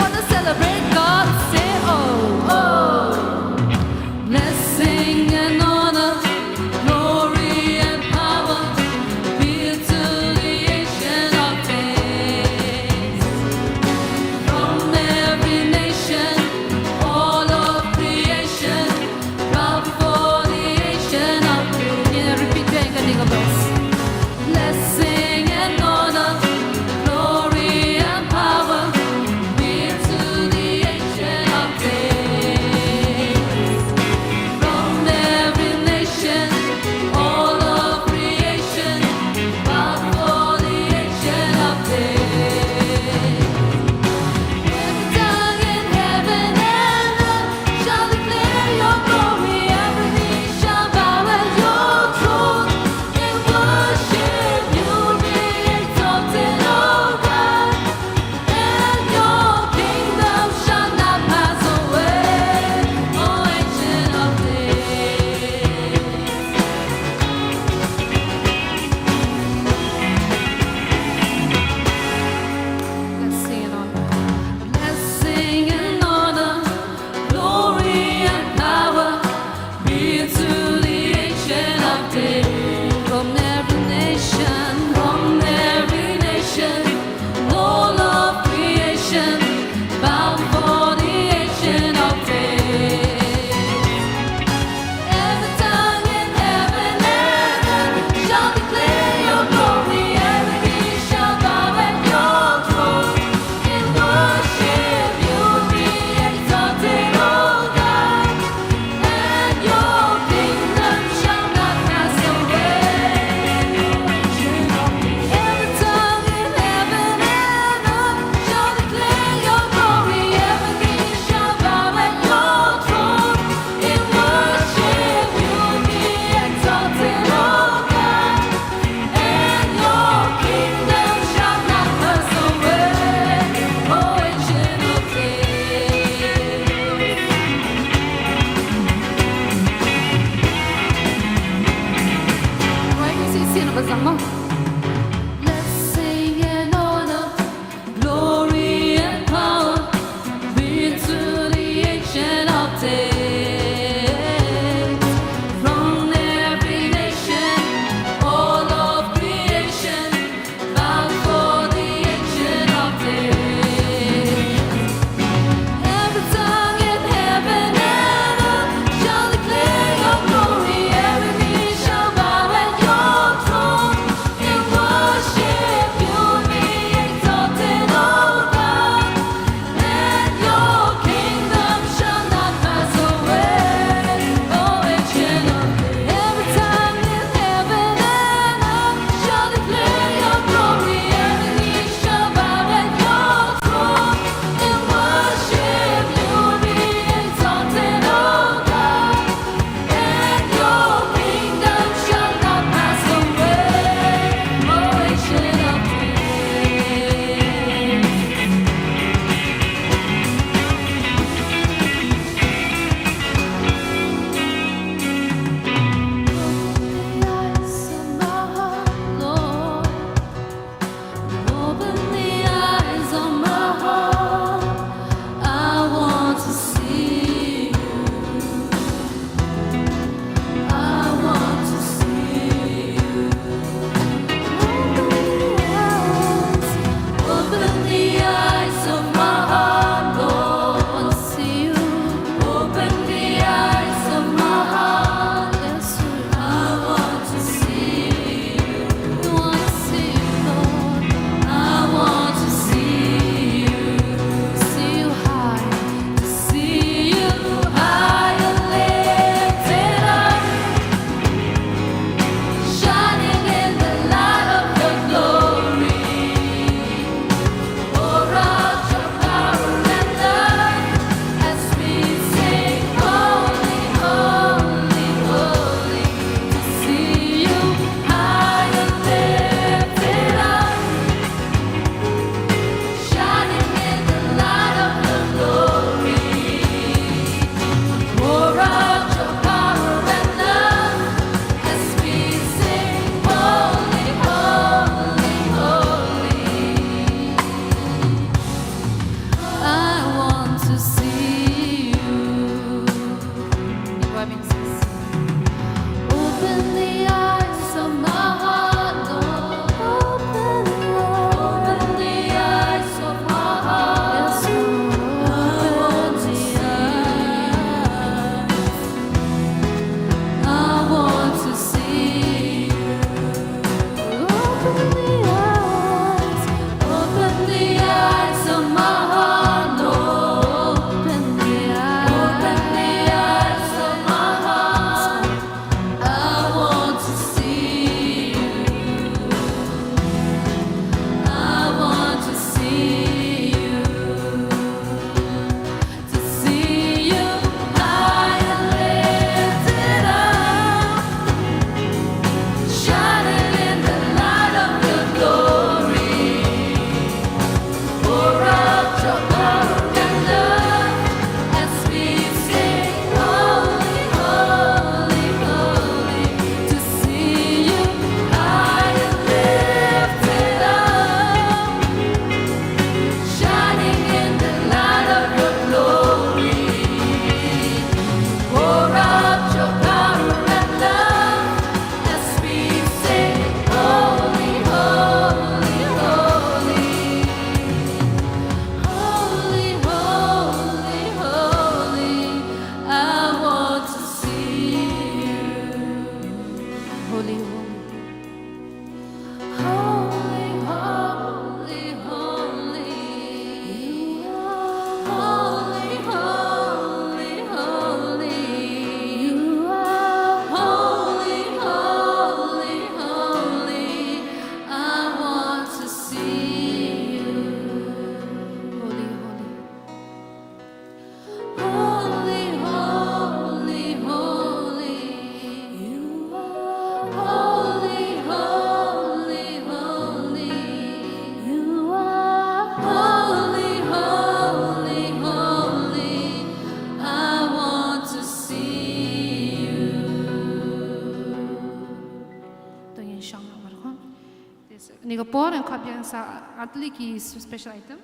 Ka por ngan khot biang sa artylli ki special item.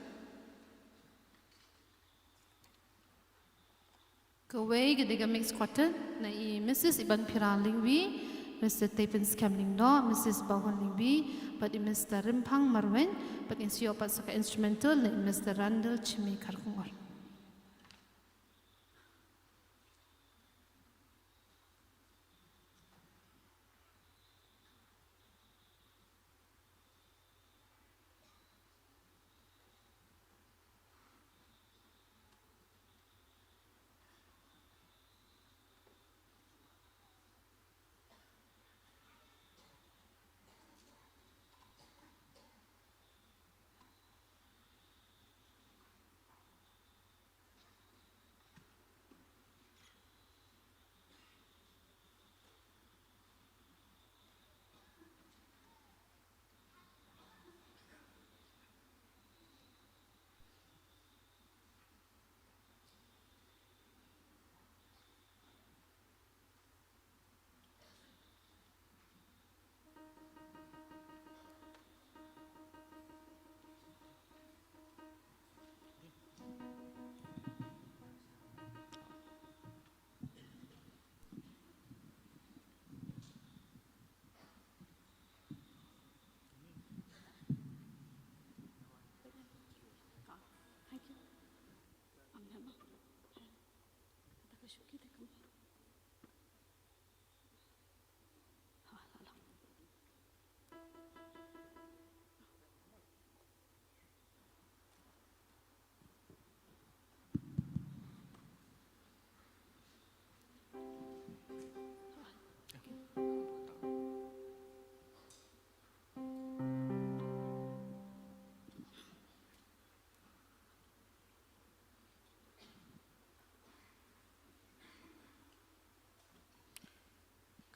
Kawei ka dei ka mixed quartet na i Missus Ibanphira Lyngwi, Mister Tepin Skhem Lyngdoh, Missus Bahun Lyngwi, bad i Mister Rimphang Marwein, bad ngin sa ïoh pat sa ka instrumental na i Mister Randall Chimi Kharkongor.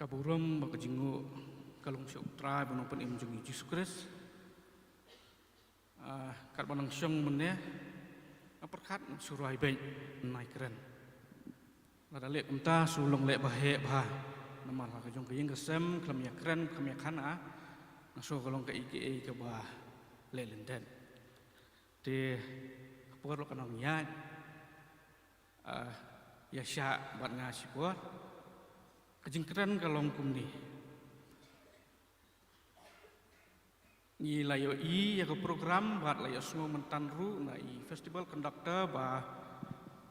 Ka burom bad ka jingnguh ka long sha U Trai bad U Nongpynim jong ngi Jisu Khrist. Ah, katba nang shong mynne, nga pyrkhat ngan shu rwai beit, nai kren. Lada leh kumta shu long leh ba heh bha. Namar ha ka jong ka ïing ka sem khlem ïakren, khlem ïakhana, nga sngew ka long kaei kaei kaba leh lyndet. Te ka por ruh ka nang ïaid, ah, ïa shah bad nga shipor. Ka jingkren ka long kumne. Ngi la ïohi ïa ka program bad la ïohsngew mynta ruh na i festival conductor ba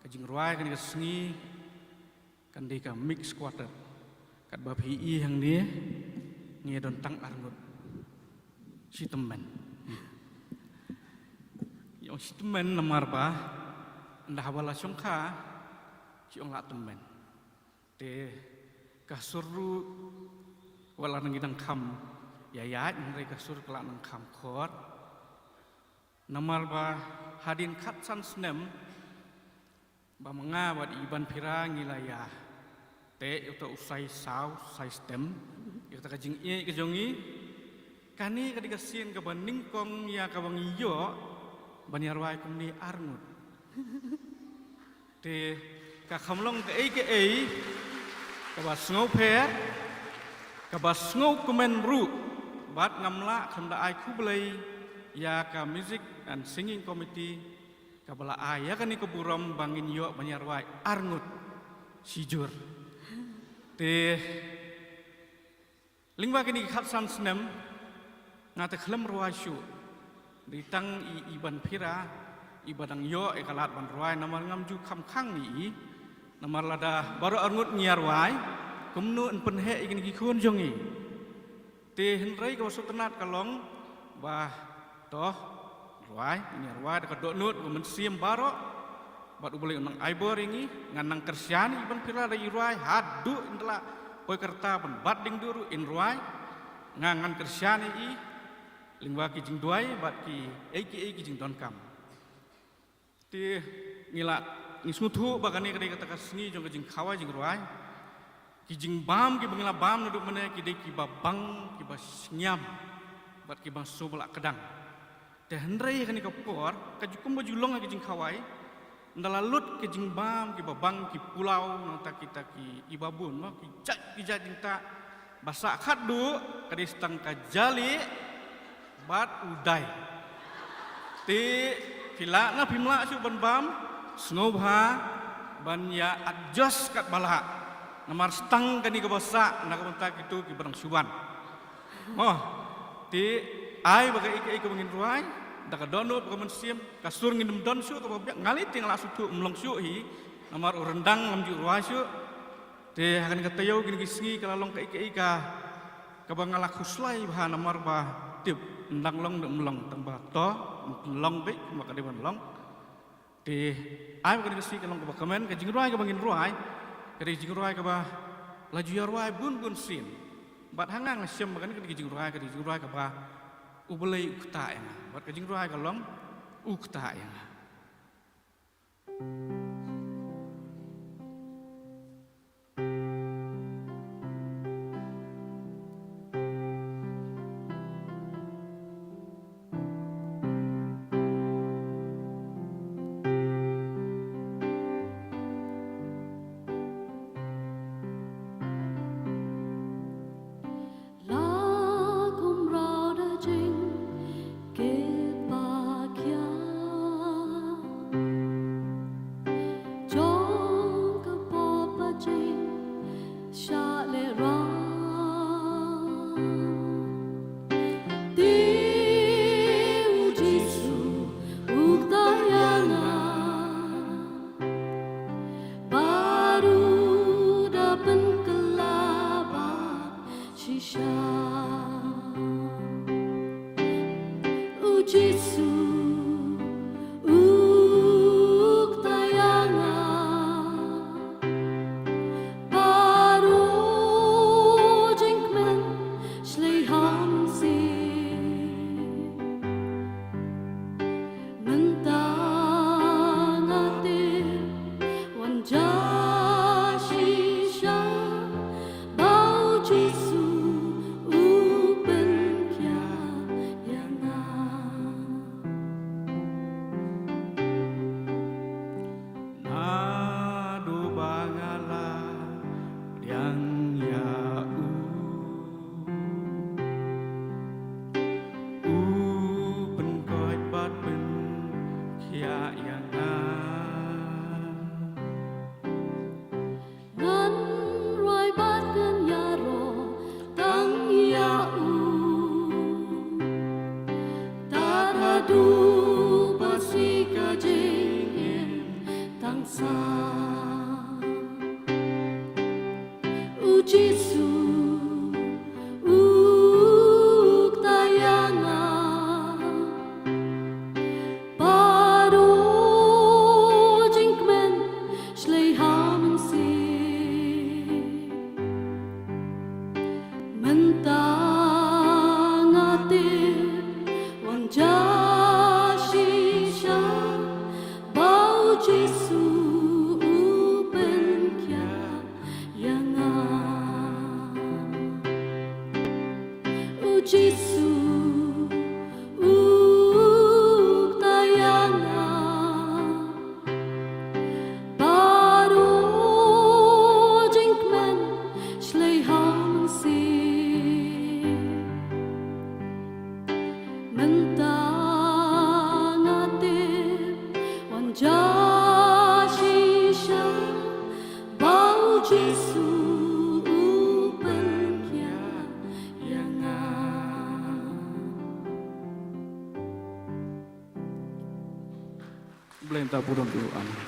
ka jingrwai kane ka sngi kan dei ka mixed quartet. Katba phi ïohi hangne ngi don tang arngut. Shi tymmen. Ïa ong shi tymmen namar ba ynda haba la shongkha, shi ong la tymmen. Te ka sur ruh wat la nang ïa dang kham ïaid, hynrei ka sur ka la nang kham khor. Namar ba hadien khatsan snem ba ma nga bad i Banphira ngi la ïa teh ïa uta u sai saw, sai stem ïa kata ka jingïeit ka jong ngi. Kane ka dei ka sien kaba nyngkong ïa kaba ngi ïoh ban ïa rwai kumne arngut. Te ka kham long kaei kaei kaba sngewpher, kaba sngewkmen ruh, bad ngam lah khlem da ai khublei ïa ka Music and Singing Committee kaba la ai ïa kane ka burom ba ngin ïoh ban ïa rwai arngut shijur. Te lyngba kine ki khatsan snem, nga te khlem rwai shuh. Dei tang i, i Banphira iba dang ïoh ïa ka lad ban rwai namar ngam ju kham khang ïa i. Namar lada baroh arngut ngi ïa rwai, kumno yn pynheh ïa kine ki khun jong ngi. Te hynrei kaba sngewtynnat ka long ba to rwai, ngi rwai da ka dohnud ka mynsiem baroh. Bad U Blei un nang ai bor ïa ngi, ngan nang kyrshan ïa i Banphira da i rwai haduh in da la poi ka rta ban bat dieng duh ruh in rwai. Nga ngan kyrshan ïa i lyngba ki jingduwai bad kiei kiei ki jingdonkam. Te ngi la, ngi sngewthuh ba kane ka dei kata ka sngi jong ka jingkhawai jingrwai. Ki jingbam kiba ngi la bam naduh mynne ki dei kiba bang, kiba shngiam bad kiba sngewbha la kdang. Te hynrei kane ka por ka ju kum ba ju long ha ka jingkhawai, ynda la lut ka jingbam kiba bang, ki pulaw, nangta kita ki iba bun mo, ki jait ki jait jingtah. Ba sah khatduh ka dei tang ka jali Bad u dai. Te phi lah ne phim lah shuh ban bam, sngewbha ban ïa adjust katba lah. Namar tang kane kaba sah na ka bynta kito kiba dang shu wan. Mo, te ai ba kaei kaei kaba ngin rwai da ka dohnud bad ka mynsiem, ka sur ngin ym don shuh kaba biang, nga lei te nga la sngewthuh ym long shuh hi. Namar u ryndang ngam ju rwai shuh. Te ha kane ka taïew kine ki sngi ka la long kaei kaei ka, kaba nga la khuslai bha namar ba tip, ym dang long ne ym long, tang ba to, ym long beit kumba ka dei ban long. Te ai ba kane ka sngi ka long kaba kmen, ka jingrwai kaba ngin rwai ka dei ka jingrwai kaba la ju ïa rwai bun bun sien. Bad ha nga nga shem ba kane ka dei ka jingrwai, ka dei ka jingrwai kaba U Blei u ktah ïa nga. Bad ka jingrwai ka long U Ktah ïa nga. La kumraw da jingkitpakya jong ka pop bad jingshah lehraw. Te U Jisu u ktah ïa nga, bad u da pynkylla bad shisha. U Jisu u ktah ïa nga, bad u jingkmen shlei ha mynsiem. Mynta nga tip wan ja shisha ba U Jisu u pynkhiah ïa nga. Naduh ba nga la pdiang ïa u, u pynkoit bad pynkhiah ïa nga. Ngan rwai bad ngan ïaroh tang ïa u, tad haduh ba sngewbha ka jingim tang sah. U Jisu u ktah ïa nga, bad u jingkmen shlei ha mynsiem. Mynta nga tip wan ja shisha ba U Jisu u pynkhiah ïa nga. U Jisu u ktah ïa nga, bad u jingkmen shlei ha mynsiem. Mynta nga tip wan ja shisha ba U Jisu u pynkhiah ïa nga. Blei un ta burom ïa u. Amen.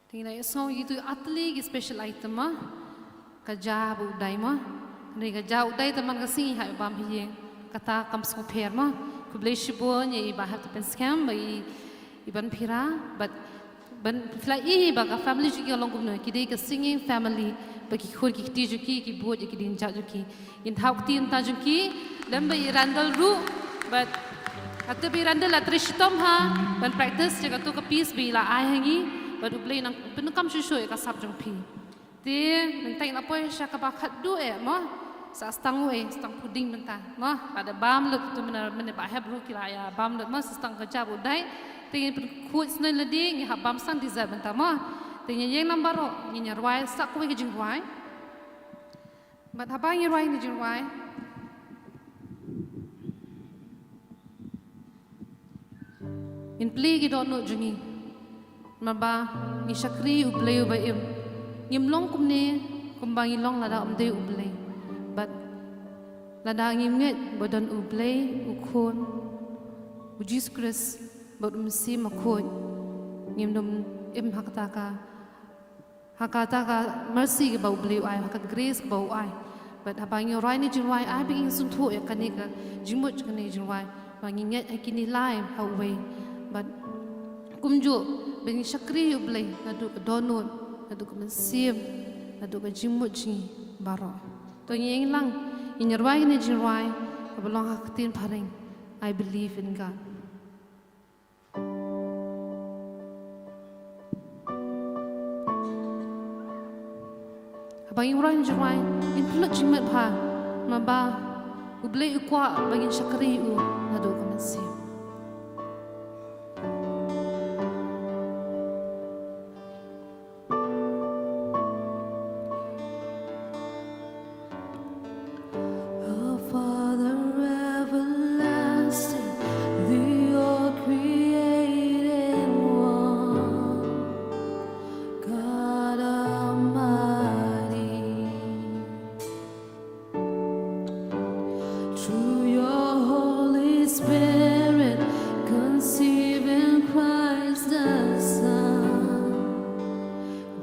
Te ngi la ïohsngew ïa itu ar tylli ki special item ma. Ka ja bad u dai ma. Hynrei ka ja u dai te man ka sngi ha bam hi ïing. Kata kam sngewpher ma. Khublei shibun ïa i Bah Heptapen Skhem bad i, i Banphira bad Ban phi la i hi ba ka family jong ki ka long kumno, ki dei ka singing family, ba ki khun ki kti jong ki, ki bud ïa ki dienjat jong ki. Ngin thaw kti mynta jong ki, lem bad i Randall ruh, bad haba i Randall la trei shitom ha ban practice ïa kato ka piece ba i la ai ha ngi, bad U Blei un nang pyndonkam shuh shuh ïa ka sap jong phi. Te mynta ngin ïa poi sha kaba khatduh eh mo. Sa stang u eh, stang puding mynta mo. Lada bam lut tu mynta mynta ba hep ruh ki la ïa bam lut mo, sa stang ka jab u dai. Te ngin pynkhuid sngewlem lade, ngin hap bam stang dessert mynta mo. Te ngin ïeng lang baroh, ngin ïa rwai sa kawei ka jingrwai. Bad haba ngi rwai kane ka jingrwai, ngin plie ki dohnud jong ngi. Namar ba ngi shakri U Blei uba im. Ngim long kumne kumba ngi long lada ym dei U Blei. Bad lada ngim ngeit ba don U Blei, U Khun, U Jisu Khrist bad U Mynsiem Bakhuid, ngim dum im ha kata ka ha kata ka mercy kaba U Blei u ai, ha ka grace kaba u ai. Bad haba ngi rwai kane ka jingrwai, ai ba ngin sngewthuh ïa kane ka jingmut jong kane ka jingrwai, ba ngin ngeit ha kine lai ha uwei. Bad kumjuh ba ngin shakri ïa U Blei naduh ka dohnud, naduh ka mynsiem, naduh ka jingmut jong ngi baroh. To ngin ïeng lang, ngin ïa rwai kane ka jingrwai kaba long ha ka ktien phareng, I believe in God. Haba ngin rwai kane ka jingrwai, ngin pynlut jingmut bha, namar ba U Blei u kwah ba ngin shakri ïa u naduh ka mynsiem. Our Father everlasting, the all creating one, God Almighty. Through your Holy Spirit, conceiving Christ the Son,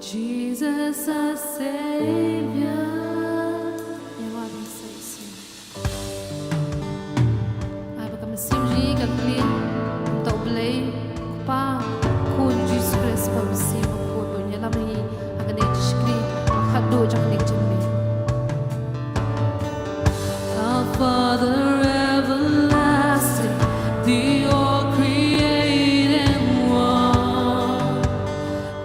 Jesus our Savior. Ai ba ka mynsiem jong ngi kan plie, kumta U Blei, U Kpa, U Khun, U Jisu Khrist, bad U Mynsiem Bakhuid, ban ïalam ïa ngi ha kane ka jingshakri kaba khatduh jong kane ka jingim. Our Father everlasting, the all creating one,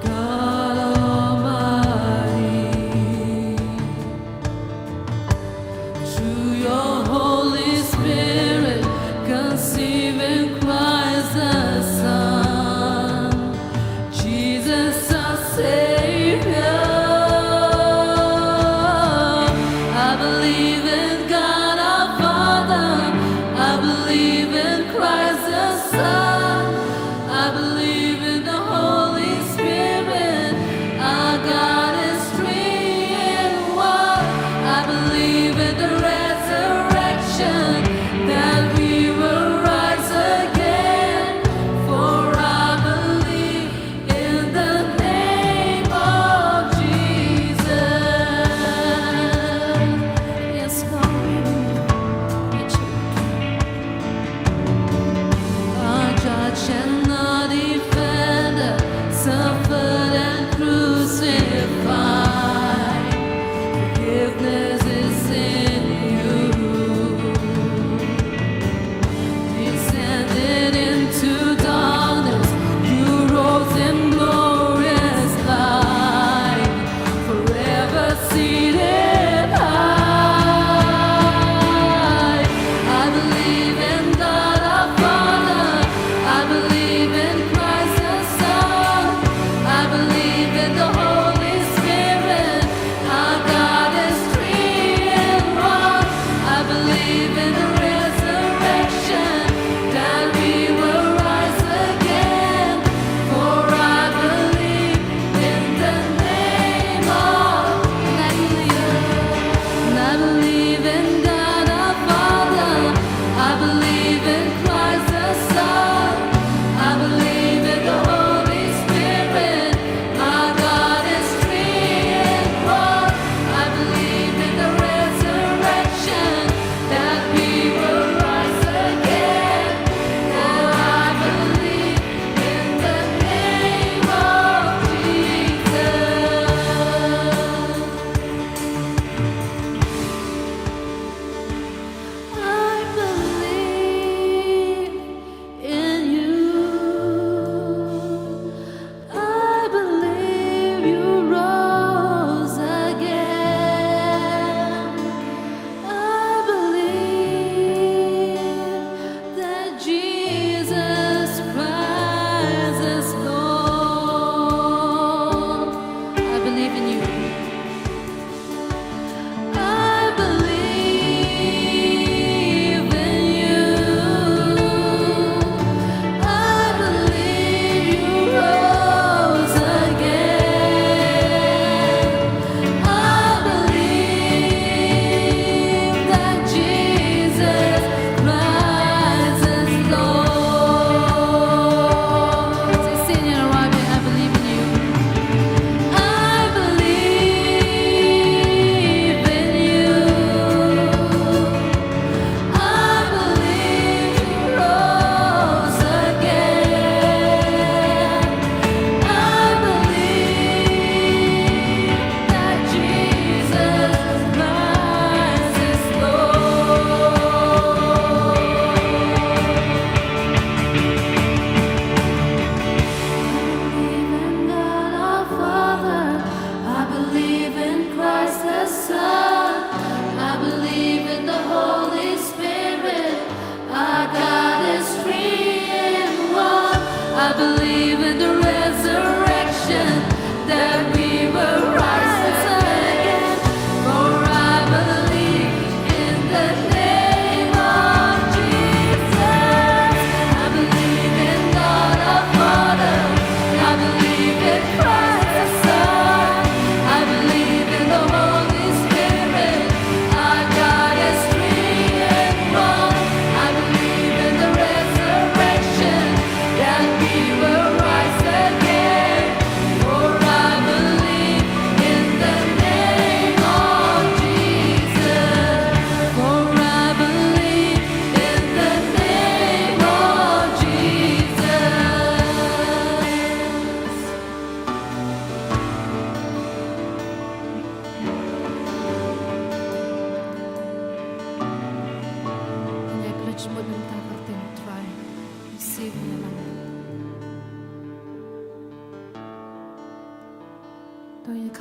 God Almighty. Through your Holy Spirit, conceiving Christ the Son, Jesus our Savior.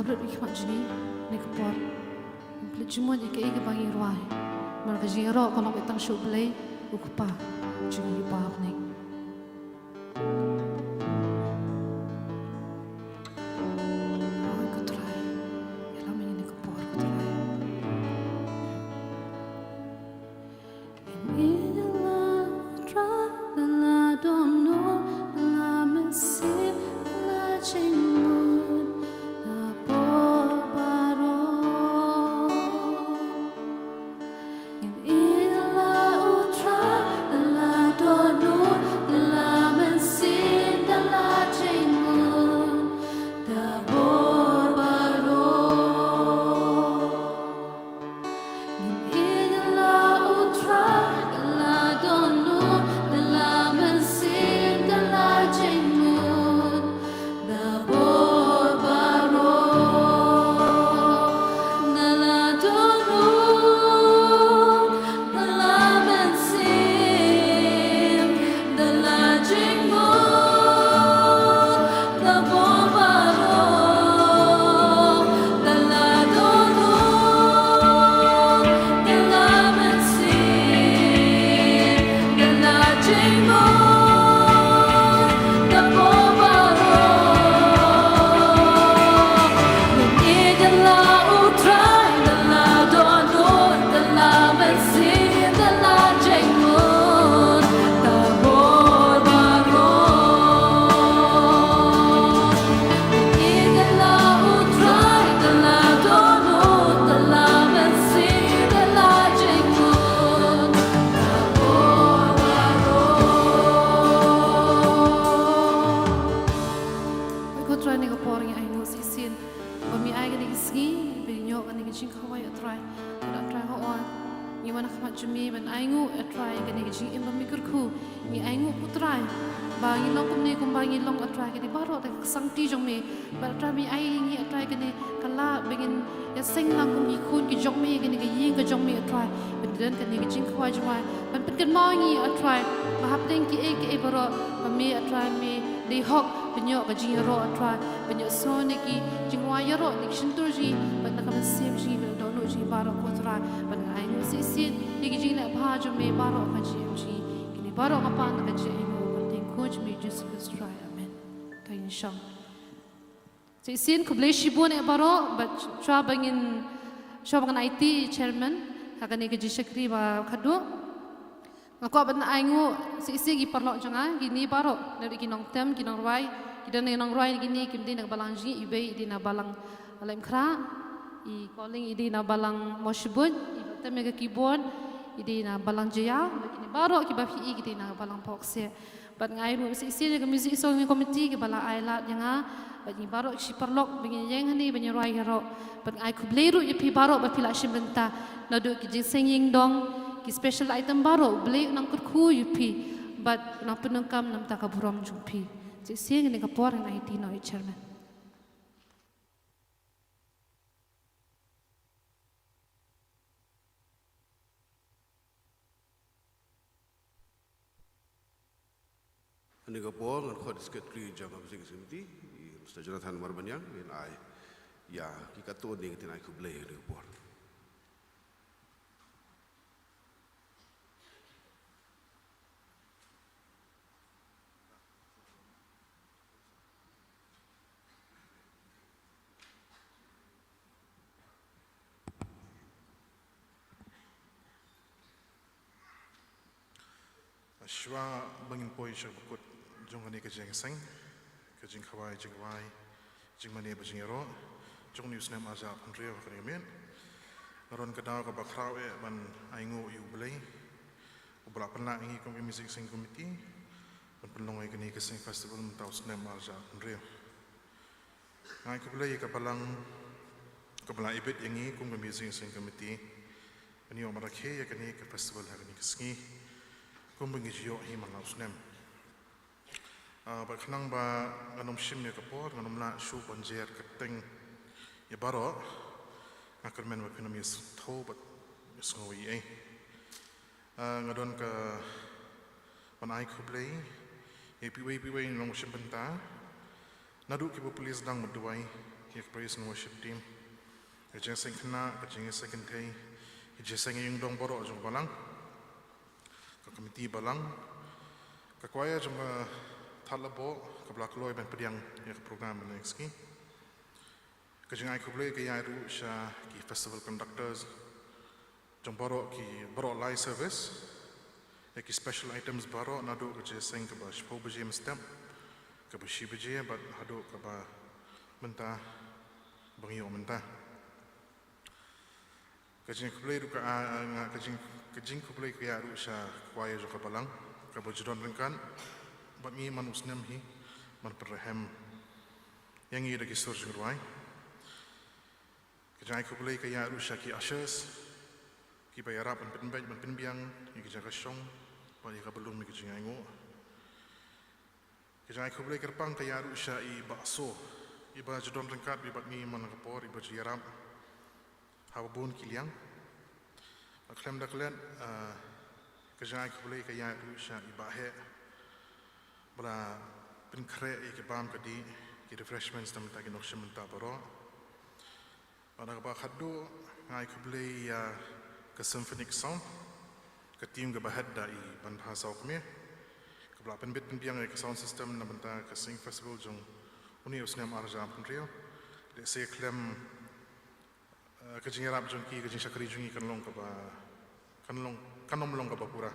Lut ïa ki khmat jong ngi, ne ka por. Ngin pynleit jingmut ïa kaei kaba ngi rwai. Namar ka jingïaroh ka long beit tang sha U Blei, U Kpa jong ngi uba ha bneng. Ko Trai, ïalam ïa ngi ne ka por, ko Trai. Ko Trai, ha kane ka por ngi ainguh shisien ba me ai kane ka sngi ban ïoh kane ka jingkhawai, A Trai. Ko Trai, hooid, ngi wan ha khmat jong me ban ainguh, A Trai, kane ka jingim ba me kyrkhu. Ngi ainguh, ko Trai, ba ngi long kumne kumba ngi long, A Trai, kane baroh da ka ksangti jong me. Bad A Trai, me ai ïa ngi, A Trai, kane ka lad ba ngin ïaseng lang kum ki khun ki jong me, kane ka ïing ka jong me, A Trai, ban don kane ka jingkhawai jingwai, ban pynkynmaw ïa ngi, A Trai, ba hapdeng kiei kiei baroh ba me, A Trai, me dei hok ban ïoh ka jingïaroh, A Trai, ban ïohsngew na ki jingrwai ïaroh na ki shyntur jong ngi bad na ka mynsiem jong ngi bad na ka dohnud jong ngi baroh, ko Trai. Bad nga ainguh shisien ïa ki jingleh bha jong me baroh ha ka jingim jong ngi. Kine baroh nga pan ha ka jingaiñguh kyrteng Khun jong me Jisu Khrist, Trai. Amen. To ngin shong. Shisien khublei shibun ïa baroh, bad shuwa ba ngin, shuwa ba ngan aiti ïa i Chairman ha kane ka jingshakri ba khadduh, nga kwah ban ainguh shisien ïa ki paralok jong nga, kine baroh, naduh ki nongtem, ki nongrwai, ki don ki nongrwai kine, kim dei na ka balang jong ngi, iwei i dei na balang Laitumkhrah, i Colin i dei na balang Mawshynrut, i Batem ïa ka keyboard i dei na balang Jaiaw, bad kine baroh kiba phi i ki dei na balang Phoksih. Bad nga ai ruh shisien ïa ka Music Song Committee kiba la ai lad ïa nga bad ngi baroh ki shi paralok ba ngin ïeng hangne ban ïarwai ïaroh. Bad nga ai khublei ruh ïa phi baroh ba phi la shim bynta, naduh ki jingseng ïingdong, ki special item baroh, U Blei un nang kyrkhu ïa phi bad un nang pyndonkam na ka bynta ka burom jong phi. Shisien kane ka por ngan aiti noh ïa i Chairman. Kane ka por ngan khot ïa i Secretary jong ka Music Committee, i Mister Jonathan Marbaniang, ban ai ïa ki katto katne ki ktien ai khublei kane ka por. Shuwa ba ngin poi sha ka bakut jong kane ka jingïaseng, ka jingkhawai jingkhawai, jingmane bad jingïaroh jong une u snem arhajar arphew hynriew ha kane ka miet, nga don ka daw kaba khraw eh ban ainguh ïa U Blei uba la pynlah ïa ngi kum ka Music Sing Committee ban pynlong ïa kane ka Sing Festival mynta u snem arhajar arphew hynriew. Nga ai khublei ïa ka balang kaba la ibit ïa ngi kum ka Music Sing Committee ban ïoh ban rakhe ïa kane ka festival ha kane ka sngi kumba ngi ju ïoh hi man la u snem. Ah, bad khnang ba ngan ym shim ïa ka por, ngan ym lah shuh ban jer kyrteng ïa baroh, nga kyrmen ba phin ym ïa sngewthuh bad ïa sngew ei ei. Ah, nga don ka ban ai khublei ïa phi iwei pa iwei nongshim bynta, naduh kiba pule sdang bad duwai, Ïa ka praise and worship team, ka jingseng khynnah, ka jingseng kynthei, ka jingseng ïingdong baroh jong ka balang, ka committee balang, ka choir jong ka Thadlaboh, kaba la kloi ban pdiang ïa ka program mynne ka sngi. Ka jingai khublei ka ïaid ruh sha ki festival conductors jong baroh ki, baroh lai service, ïa ki special items baroh, naduh ka jingseng kaba shiphew baje mynstep, kaba shi baje bad haduh kaba mynta, ba ngi ïoh mynta. Ka jingkhublei ruh ka, ah, nga, ka jing, ka jingkhublei ka ïaid ruh sha ka choir jong ka balang, kaba ju don ryngkat bad ngi man u snem hi, ban pynrhem ïa ngi da ki sur jingrwai. Ka jingai khublei ka ïaid ruh sha ki ushers, kiba ïarap ban pynbeit ban pynbiang ïa ka jaka shong bad ïa kaba long ïa ka jingainguh. Ka jingai khublei kyrpang ka ïaid ruh sha i Bah So, iba ju don ryngkat bad ngi man la ka por, iba ju ïarap ha ba bun ki liang. Bad khlem da klet, ah, ka jingai khublei ka ïaid ruh sha i Bah Heh, ba la pynkhreh ïa ki bam ka dih, ki refreshments na ka bynta ki nongshim bynta baroh. Bad na kaba khatduh, nga ai khublei ïa ka Symphonic Sound, ka team kaba head da i Banbha Sawkmie, kaba la pynbit pynbiang ïa ka sound system na ka bynta ka Sing Festival jong une u snem ar hajar arphew hynriew. Lehse khlem, eh, ka jingïarap jong ki, ka jingshakri jong ngi kan long kaba, kan long, kan ym long kaba pura.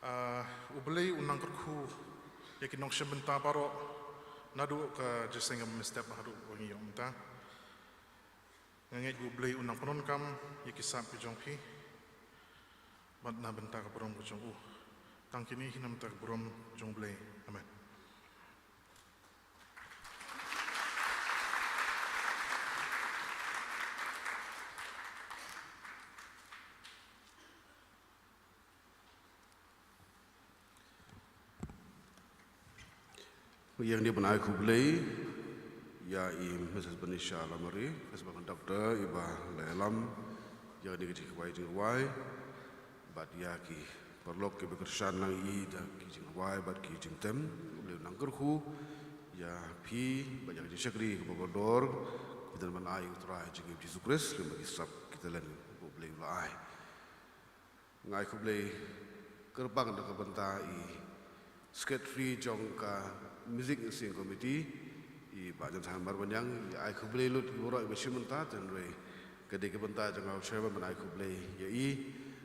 Ah, U Blei un nang kyrkhu ïa ki nongshim bynta baroh, naduh ka jingïaseng mynstep haduh ba ngi ïoh mynta. Nga ngeit ba U Blei un nang pyndonkam ïa ki sap ki jong phi, bad na ka bynta ka burom ka jong u. Tang kine hi na ka bynta ka burom jong U Blei. Amen. Ïa kane ban ai khublei ïa i Missus Banisha Lamare, Festival Conductor, iba la ïalam ïa kane ka jingkhawai jingrwai, bad ïa ki paralok kiba kyrshan lang ïa i da ki jingrwai bad ki jingtem. U Blei un nang kyrkhu ïa phi bad ïa ka jingshakri kaba kordor, ki don ban ai ïa U Trai jong ngi U Jisu Khrist, lem bad ki sap ki talent ba U Blei u la ai. Nga ai khublei kyrpang na ka bynta i Secretary jong ka Music Singing Committee, i Bah Jonathan Marbaniang, i ai khublei lut ïa baroh iba shim bynta, hynrei ka dei ka bynta jong nga u Chairman ban ai khublei ïa i,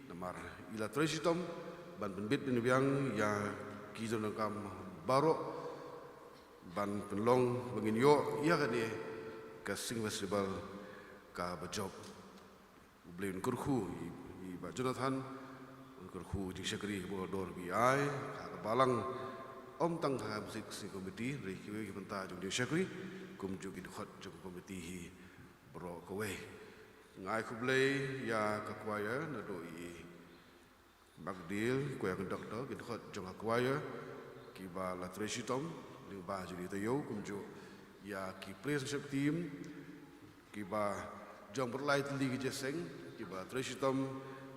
namar i la trei shitom ban pynbit pynbiang ïa ki jingdonkam baroh, ban pynlong ba ngin ïoh ïa kane ka Sing Festival kaba jop. U Blei un kyrkhu ïa i Bah Jonathan, un kyrkhu jingshakri kaba kordor ba i ai ha ka balang, ym tang ha ka Music Singing Committee, hynrei kiwei ki bynta jong jingshakri, kumjuh ki dkhot jong ka committee hi baroh kawei. Nga ai khublei ïa ka choir, naduh i Magdil, choir conductor, ki dkhot jong ka choir, kiba la trei shitom lyngba jong i taïew, kumjuh ïa ki praise and worship team, kiba jong baroh lai tylli ki jingïaseng, kiba trei shitom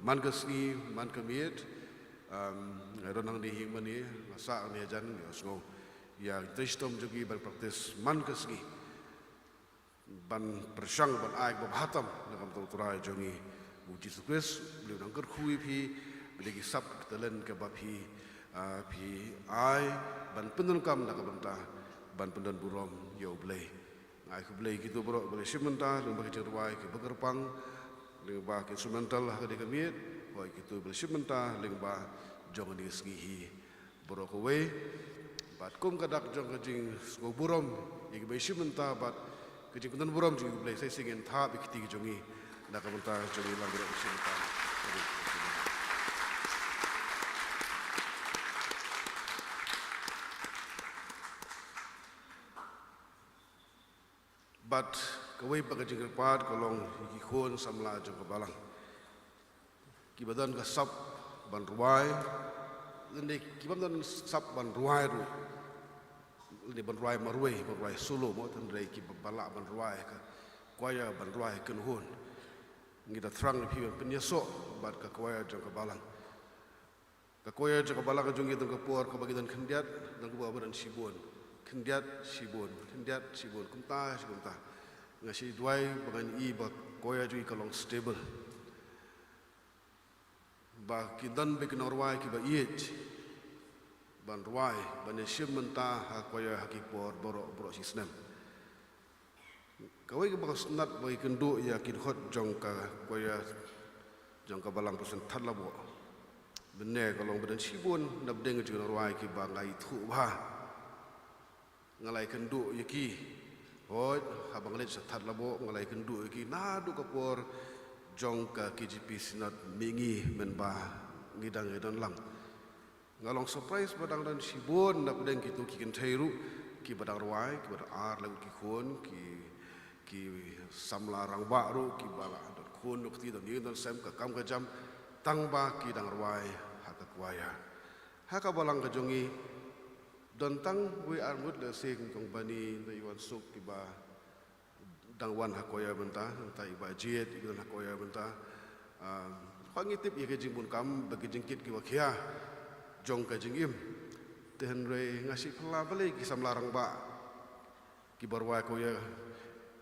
man ka sngi man ka miet. Um, nga don hangne hi mane, nga sah hangne hajan, nga sngew ïa ki trei shitom jong ki ban practice man ka sngi ban pyrshang ban ai kaba bha tam na ka bynta U Trai jong ngi U Jisu Khrist. U Blei un nang kyrkhu ïa phi, ba dei ki sap ki talent kiba phi, ah, phi ai ban pyndonkam na ka bynta ban pyndon burom ïa U Blei. Nga ai khublei ïa kito baroh ba la shim bynta lyngba ki jingrwai kiba kyrpang, lyngba ki instrumental ha kane ka miet, hooid kito ba la shim bynta lyngba jong kane ka sngi hi baroh kawei. Bad kum ka dak jong ka jingsngewburom ïa kiba shim bynta bad ka jingpyndonkam burom jong U Blei, sa shisien ngin thap ïa ki kti ki jong ngi na ka bynta jong ngi lang baroh ba shim bynta. Bad kawei pat ka jingkyrpad ka long ïa ki khun samla jong ka balang, kiba don ka sap ban rwai, lane kiba don sap ban rwai ruh, lane ban rwai marwei, ban rwai solo mo, hynrei kiba lah ban rwai ka choir, ban rwai kynhun. Ngi da thrang ïa phi ban pynïasoh bad ka choir jong ka balang. Ka choir jong ka balang ka jong ngi don ka por kaba ki don khyndiat, don kaba don shibun. khyndiat shibun, khyndiat shibun, kumta shi kumta. Nga shu duwai ba ngan ïohi ba ka choir jong ngi ka long stable. Ba kin don beit ki nongrwai kiba ïeit ban rwai, ban ïashim bynta ha ka choir ha ki por baroh, baroh shi snem. Kawei kaba sngewtynnat ba ngi kynduh ïa ki dkhot jong ka choir jong ka Balang Presbyterian Thadlaboh. Mynne ka long ba don shibun napdeng jong ki nongrwai kiba nga ithuh bha. Nga la ïakynduh ïa ki. Hooid, haba nga leit sha Thadlaboh, nga la ïakynduh ïa ki naduh ka por jong ka K J P Synod mihngi mynba ngi dang ïadon lang. Nga long surprise ba dang don shibun napdeng kito ki kynthei ruh, kiba dang rwai, kiba dang ar lang ki khun, ki, ki samla rangbah ruh, kiba la don khun, don kti, don ïing, don sem, ka kam ka jam, tang ba ki dang rwai ha ka choir. Ha ka balang ka jong ngi, don tang wei ar ngut lehse kum Bani, Dei Wan Suk, kiba dang wan ha choir mynta, nangta i Bah Jied, i don ha choir mynta. Ah, hooid ngi tip ïa ka jingbun kam, bad ki jingkit kiba khia jong ka jingim. Te hynrei nga shu phylla balei ki samla rangbah kiba rwai choir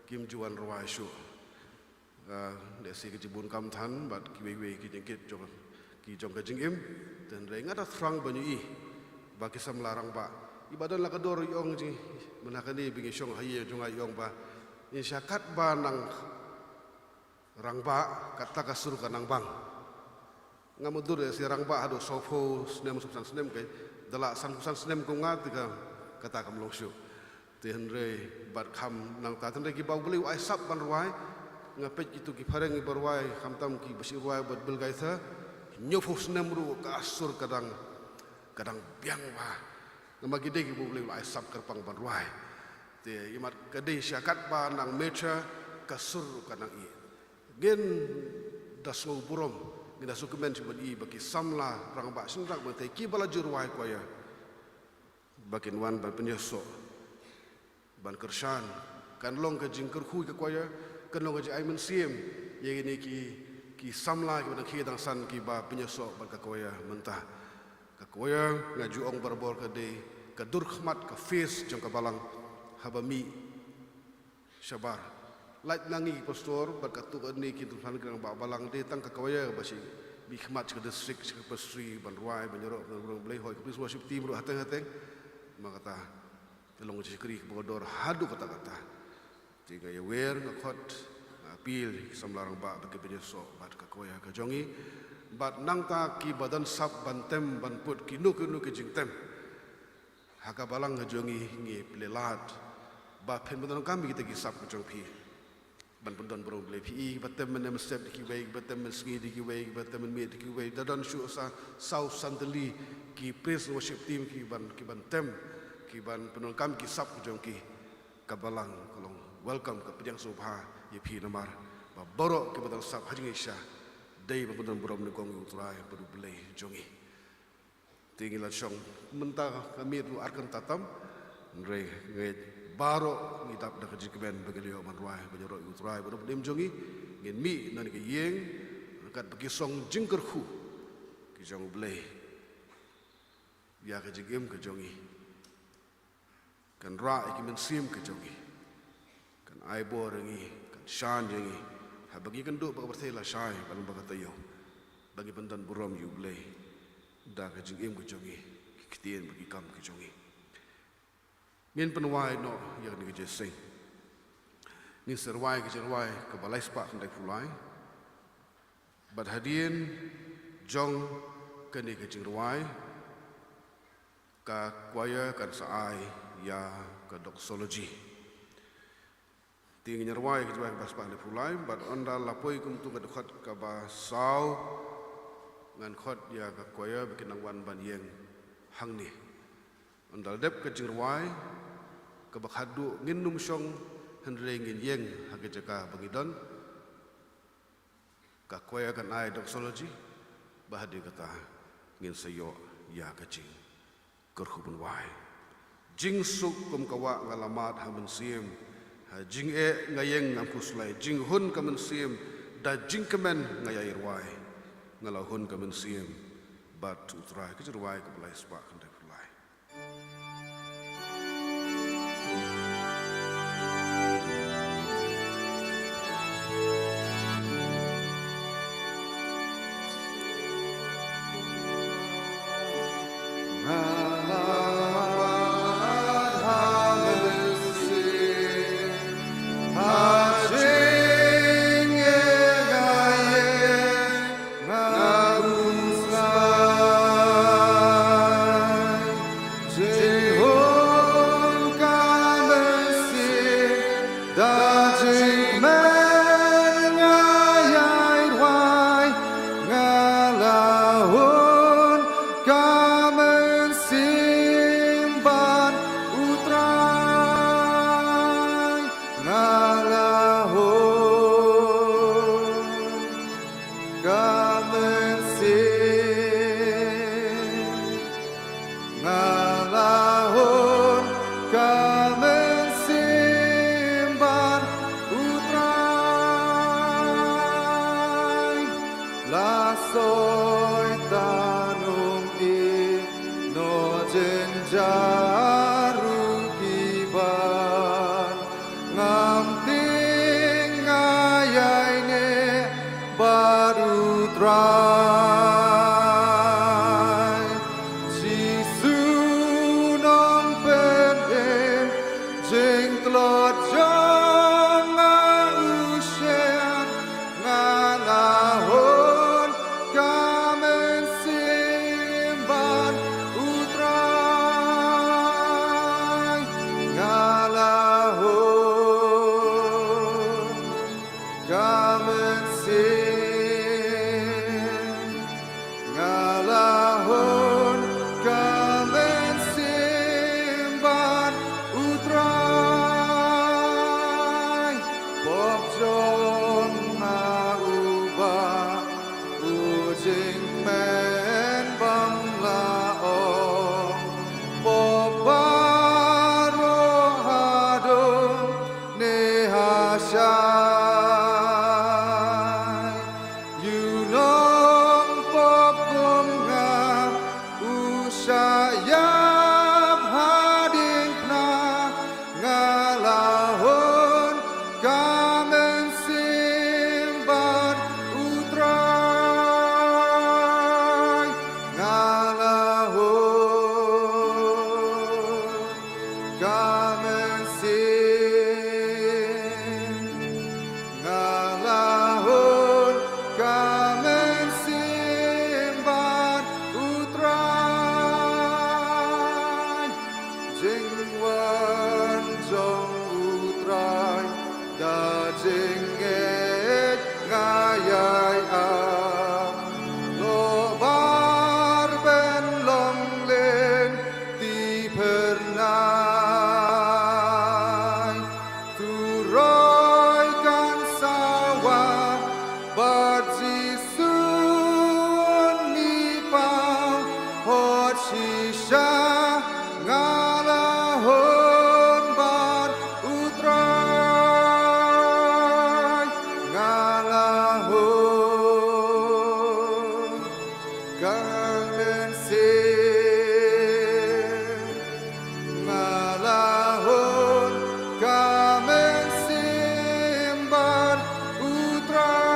kim ju wan rwai shuh. Ah, lehse ki jingbun kam than, bad kiwei kiwei ki jingkit jong, ki jong ka jingim. Te hynrei nga da thrang ban ïohi ba ki samla rangbah, iba don la ka dor ïong jong ngi mynta kane ba ngi shong ha ïing jong nga, ïong ba ngin shah katba nang rangbah, kata ka sur ka nang bang. Ngam dur lehse rangbah haduh sawphew snem, sawphew san snem, ka da la sanphew san snem kum nga te ka, kata kam long shuh. Te hynrei bad kham nangta, te hynrei kiba U Blei u ai sap ban rwai, nga peit kito ki phareng kiba rwai, khamtam kiba shu rwai bad Bill Gaither, hynñiewphew snem ruh ka sur ka dang, ka dang biang bha. Namar ki dei kiba U Blei u ai sap kyrpang ban rwai. Te ïa mat ka dei sha katba nang mature, ka sur ka nang ïeh. Ngin da sngew burom, ngin da sngewkmen shuh ban ïohi ba ki samla rangbah shynrang, ban tei kiba la ju rwai choir, ba kin wan ban pynïasoh, ban kyrshan. Kan long ka jingkyrkhu ïa ka choir, kan long ka jingai mynsiem ïa kine ki, ki samla kiba dang khie dang san kiba pynïasoh bad ka choir mynta. Ka choir nga ju ong barabor ka dei ka dur khmat, ka face jong ka balang haba mih shabar. Lait na ngi ki pastor bad katto katne ki nongthoh khyndiat ba balang, dei tang ka choir ba shu mih khmat sha ka district, sha ka pastry ban rwai, ban ïaroh, ban rung Blei, hooid ka praise worship team ruh hateng hateng. Ma kata ka long ka jingshakri kaba kordor haduh katta katta. Te nga ïawer, nga khot, nga appeal ki samla rangbah ba kin pynïasoh bad ka choir ka jong ngi. Bad nangta kiba don sap ban tem, ban put kino kino ki jingtem ha ka balang ka jong ngi, ngi plie lad ba phin pyndonkam ïa kita ki sap ka jong phi ban pyndon burom Blei. Phi i, kiba tem mynne mynstep da kiwei, kiba tem mynsngi da kiwei, kiba tem mynmiet da kiwei, da don shuh sa saw san tylli ki praise worship team kiban, kiban tem, kiban pyndonkam ki sap ka jong ki. Ka balang ka long welcome, ka pdiang sngewbha ïa phi namar ba baroh kiba don sap ha jingïaishah dei ban pyndon burom nyngkong ïa U Trai bad U Blei jong ngi. Te ngi la shong mynta ka miet ruh ar kynta tam, hynrei ngi baroh ngi dap da ka jingkmen ba ngi la ïoh ban rwai, ban ïaroh ïa U Trai bad U Blei jong ngi. Ngin mih na kane ka ïing ryngkat bad ki song jingkyrkhu ki jong U Blei ïa ka jingim ka jong ngi. Kan rah ïa ki mynsiem ki jong ngi, kan ai bor ïa ngi, kan shan ïa ngi. Haba ngi kynduh ba ka pyrthei la shai, ba long ba ka taïew, ba ngi pyndon burom ïa U Blei da ka jingim ki jong ngi, ki ktien bad ki kam ki jong ngi. Ngin pynwai noh ïa kane ka jingïaseng. Ngin sa rwai ka jingrwai kaba lai spah khyndai phew lai. Bad hadien jong kane ka jingrwai, ka choir kan sa ai ïa ka doxology. Te ngin rwai ka jingrwai kaba spah khyndai phew lai, bad ynda la poi kumto ka dkhot kaba saw, ngan khot ïa ka choir ba kin nang wan ban ïeng hangne. Ynda la dep ka jingrwai kaba khadduh, ngin nym shong, hynrei ngin ïeng ha ka jaka ba ngi don. Ka choir kan ai doxology, bad hadien kata ngin sa ïoh ïa ka jingkyrkhu ban wai. Jingsuk kum ka wah nga la mad ha mynsiem, ha jingeh nga ïeng ngam khuslai. Jinghun ka mynsiem, da jingkmen nga ïai rwai. Nga la hun ka mynsiem bad U Trai. Ka jingrwai kaba lai spah khyndai phew lai. Toita nong i no jynjar ruh ki ban ngam tieng nga ïaineh bad U Trai. Jisu Nongpynim, jingtlot jong nga u shen, nga la hun ka mynsiem bad U Trai, nga la hun ka mynsiem, nga la hun ka mynsiem bad U Trai. Pop jong nga uba u jingkmen bym lah ong, pop baroh haduh ne ha shai. U nongpop kum nga u shah ïap ha diengphna, nga la hun ka mynsiem bad U Trai, nga la hun ka mynsiem, nga la hun ka mynsiem bad U Trai. Jingwan jong U Trai da jingngeit nga ïai ap, lobar ban long lynti phyrnai. Tu roi kan sa wan bad Jisu un mih paw, hot shisha nga la hun bad U Trai, nga la hun ka mynsiem, nga la hun ka mynsiem bad U Trai.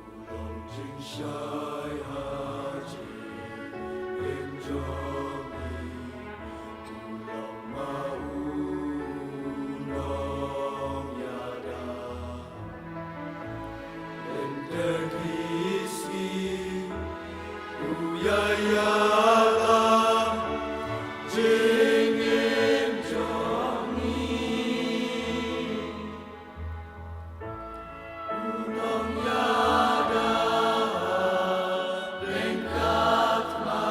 U long jingshai ha jingim jong ngi, u long ma u nongïada. Lynter ki sngi u ïalam jingim jong ngi. U nongïada ryngkat ma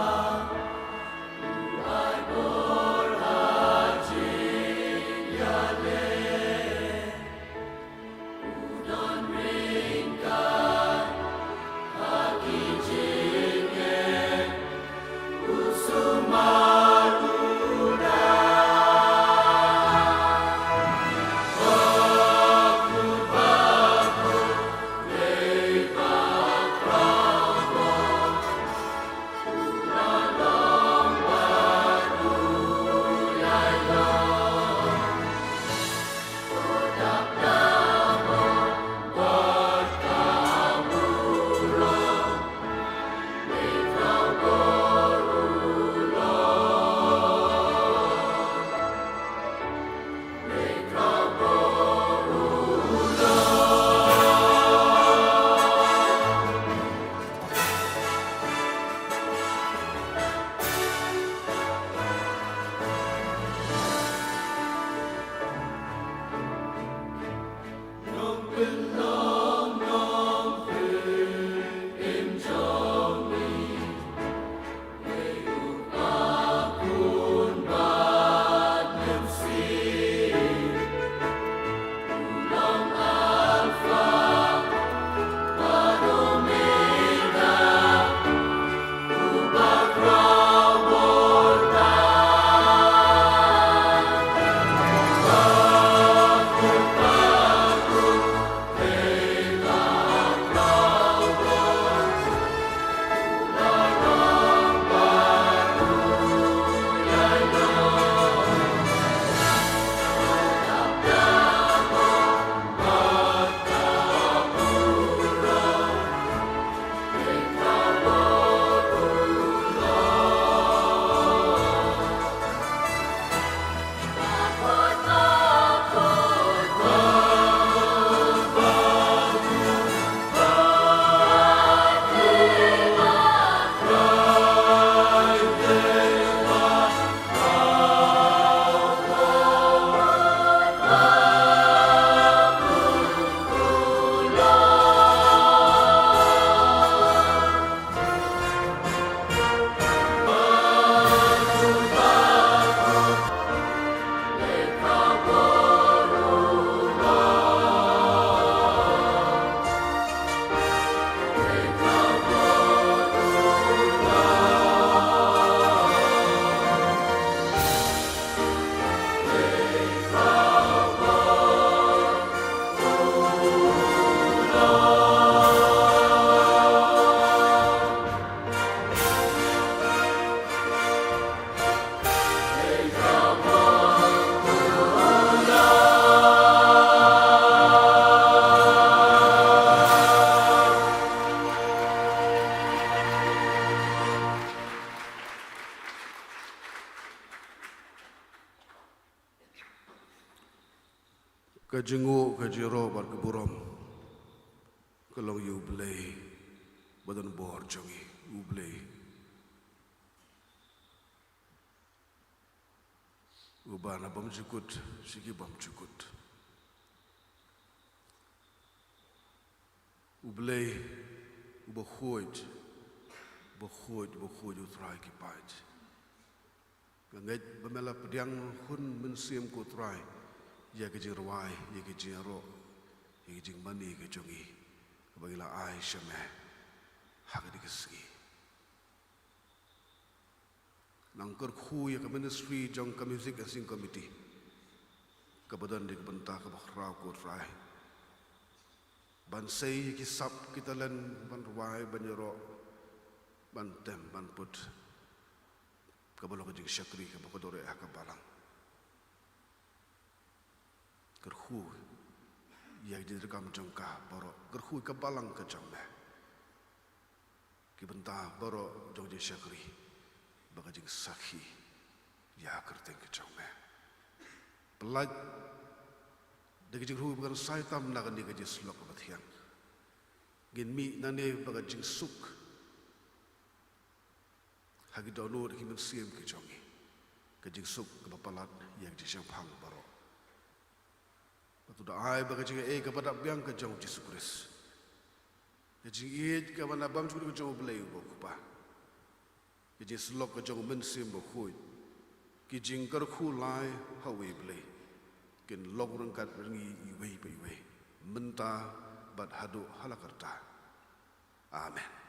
Ka jingnguh, ka jingïaroh bad ka burom ka long ïa U Blei ba don bor jong ngi, U Blei uba na bymjukut sha ki bymjukut. U Blei uba khuid, uba khuid, uba khuid, U Trai ki paid. Nga ngeit ba me la pdiang hun mynsiem, ko Trai, ïa ka jingrwai, ïa ka jingïaroh, ïa ka jingmane ka jong ngi kaba ngi la ai sha me ha kane ka sngi. Nang kyrkhu ïa ka ministry jong ka Music and Singing Committee kaba don da ka bynta kaba khraw, ko Trai, ban sei ïa ki sap, ki talent ban rwai, ban ïaroh, ban tem, ban put, kaba long ka jingshakri kaba kordor ha ka balang. Kyrkhu ïa ka jingdonkam jong ka baroh, kyrkhu ïa ka balang ka jong me, ki bynta baroh jong jingshakri bad ka jingsakhi ïa ka kyrteng ka jong me. Pyllait da ka jingkyrkhu ba kan sa ïa tam na kane ka jingsyllok kaba thiang, ngin mih nangne bad ka jingsuk ha ki dohnud, ha ki mynsiem ki jong ngi, ka jingsuk kaba palat ïa ka jingshemphang baroh. Bad to da ai ba ka jingaiei kaba dap biang ka jong U Jisu Khrist, ka jingïeit kaba na bymjukut ka jong U Blei uba U Kpa, ka jingsyllok ka jong U Mynsiem Bakhuid, ki jingkyrkhu lai ha uwei U Blei, kin long ryngkat bad ngi iwei pa iwei, mynta bad haduh hala karta. Amen.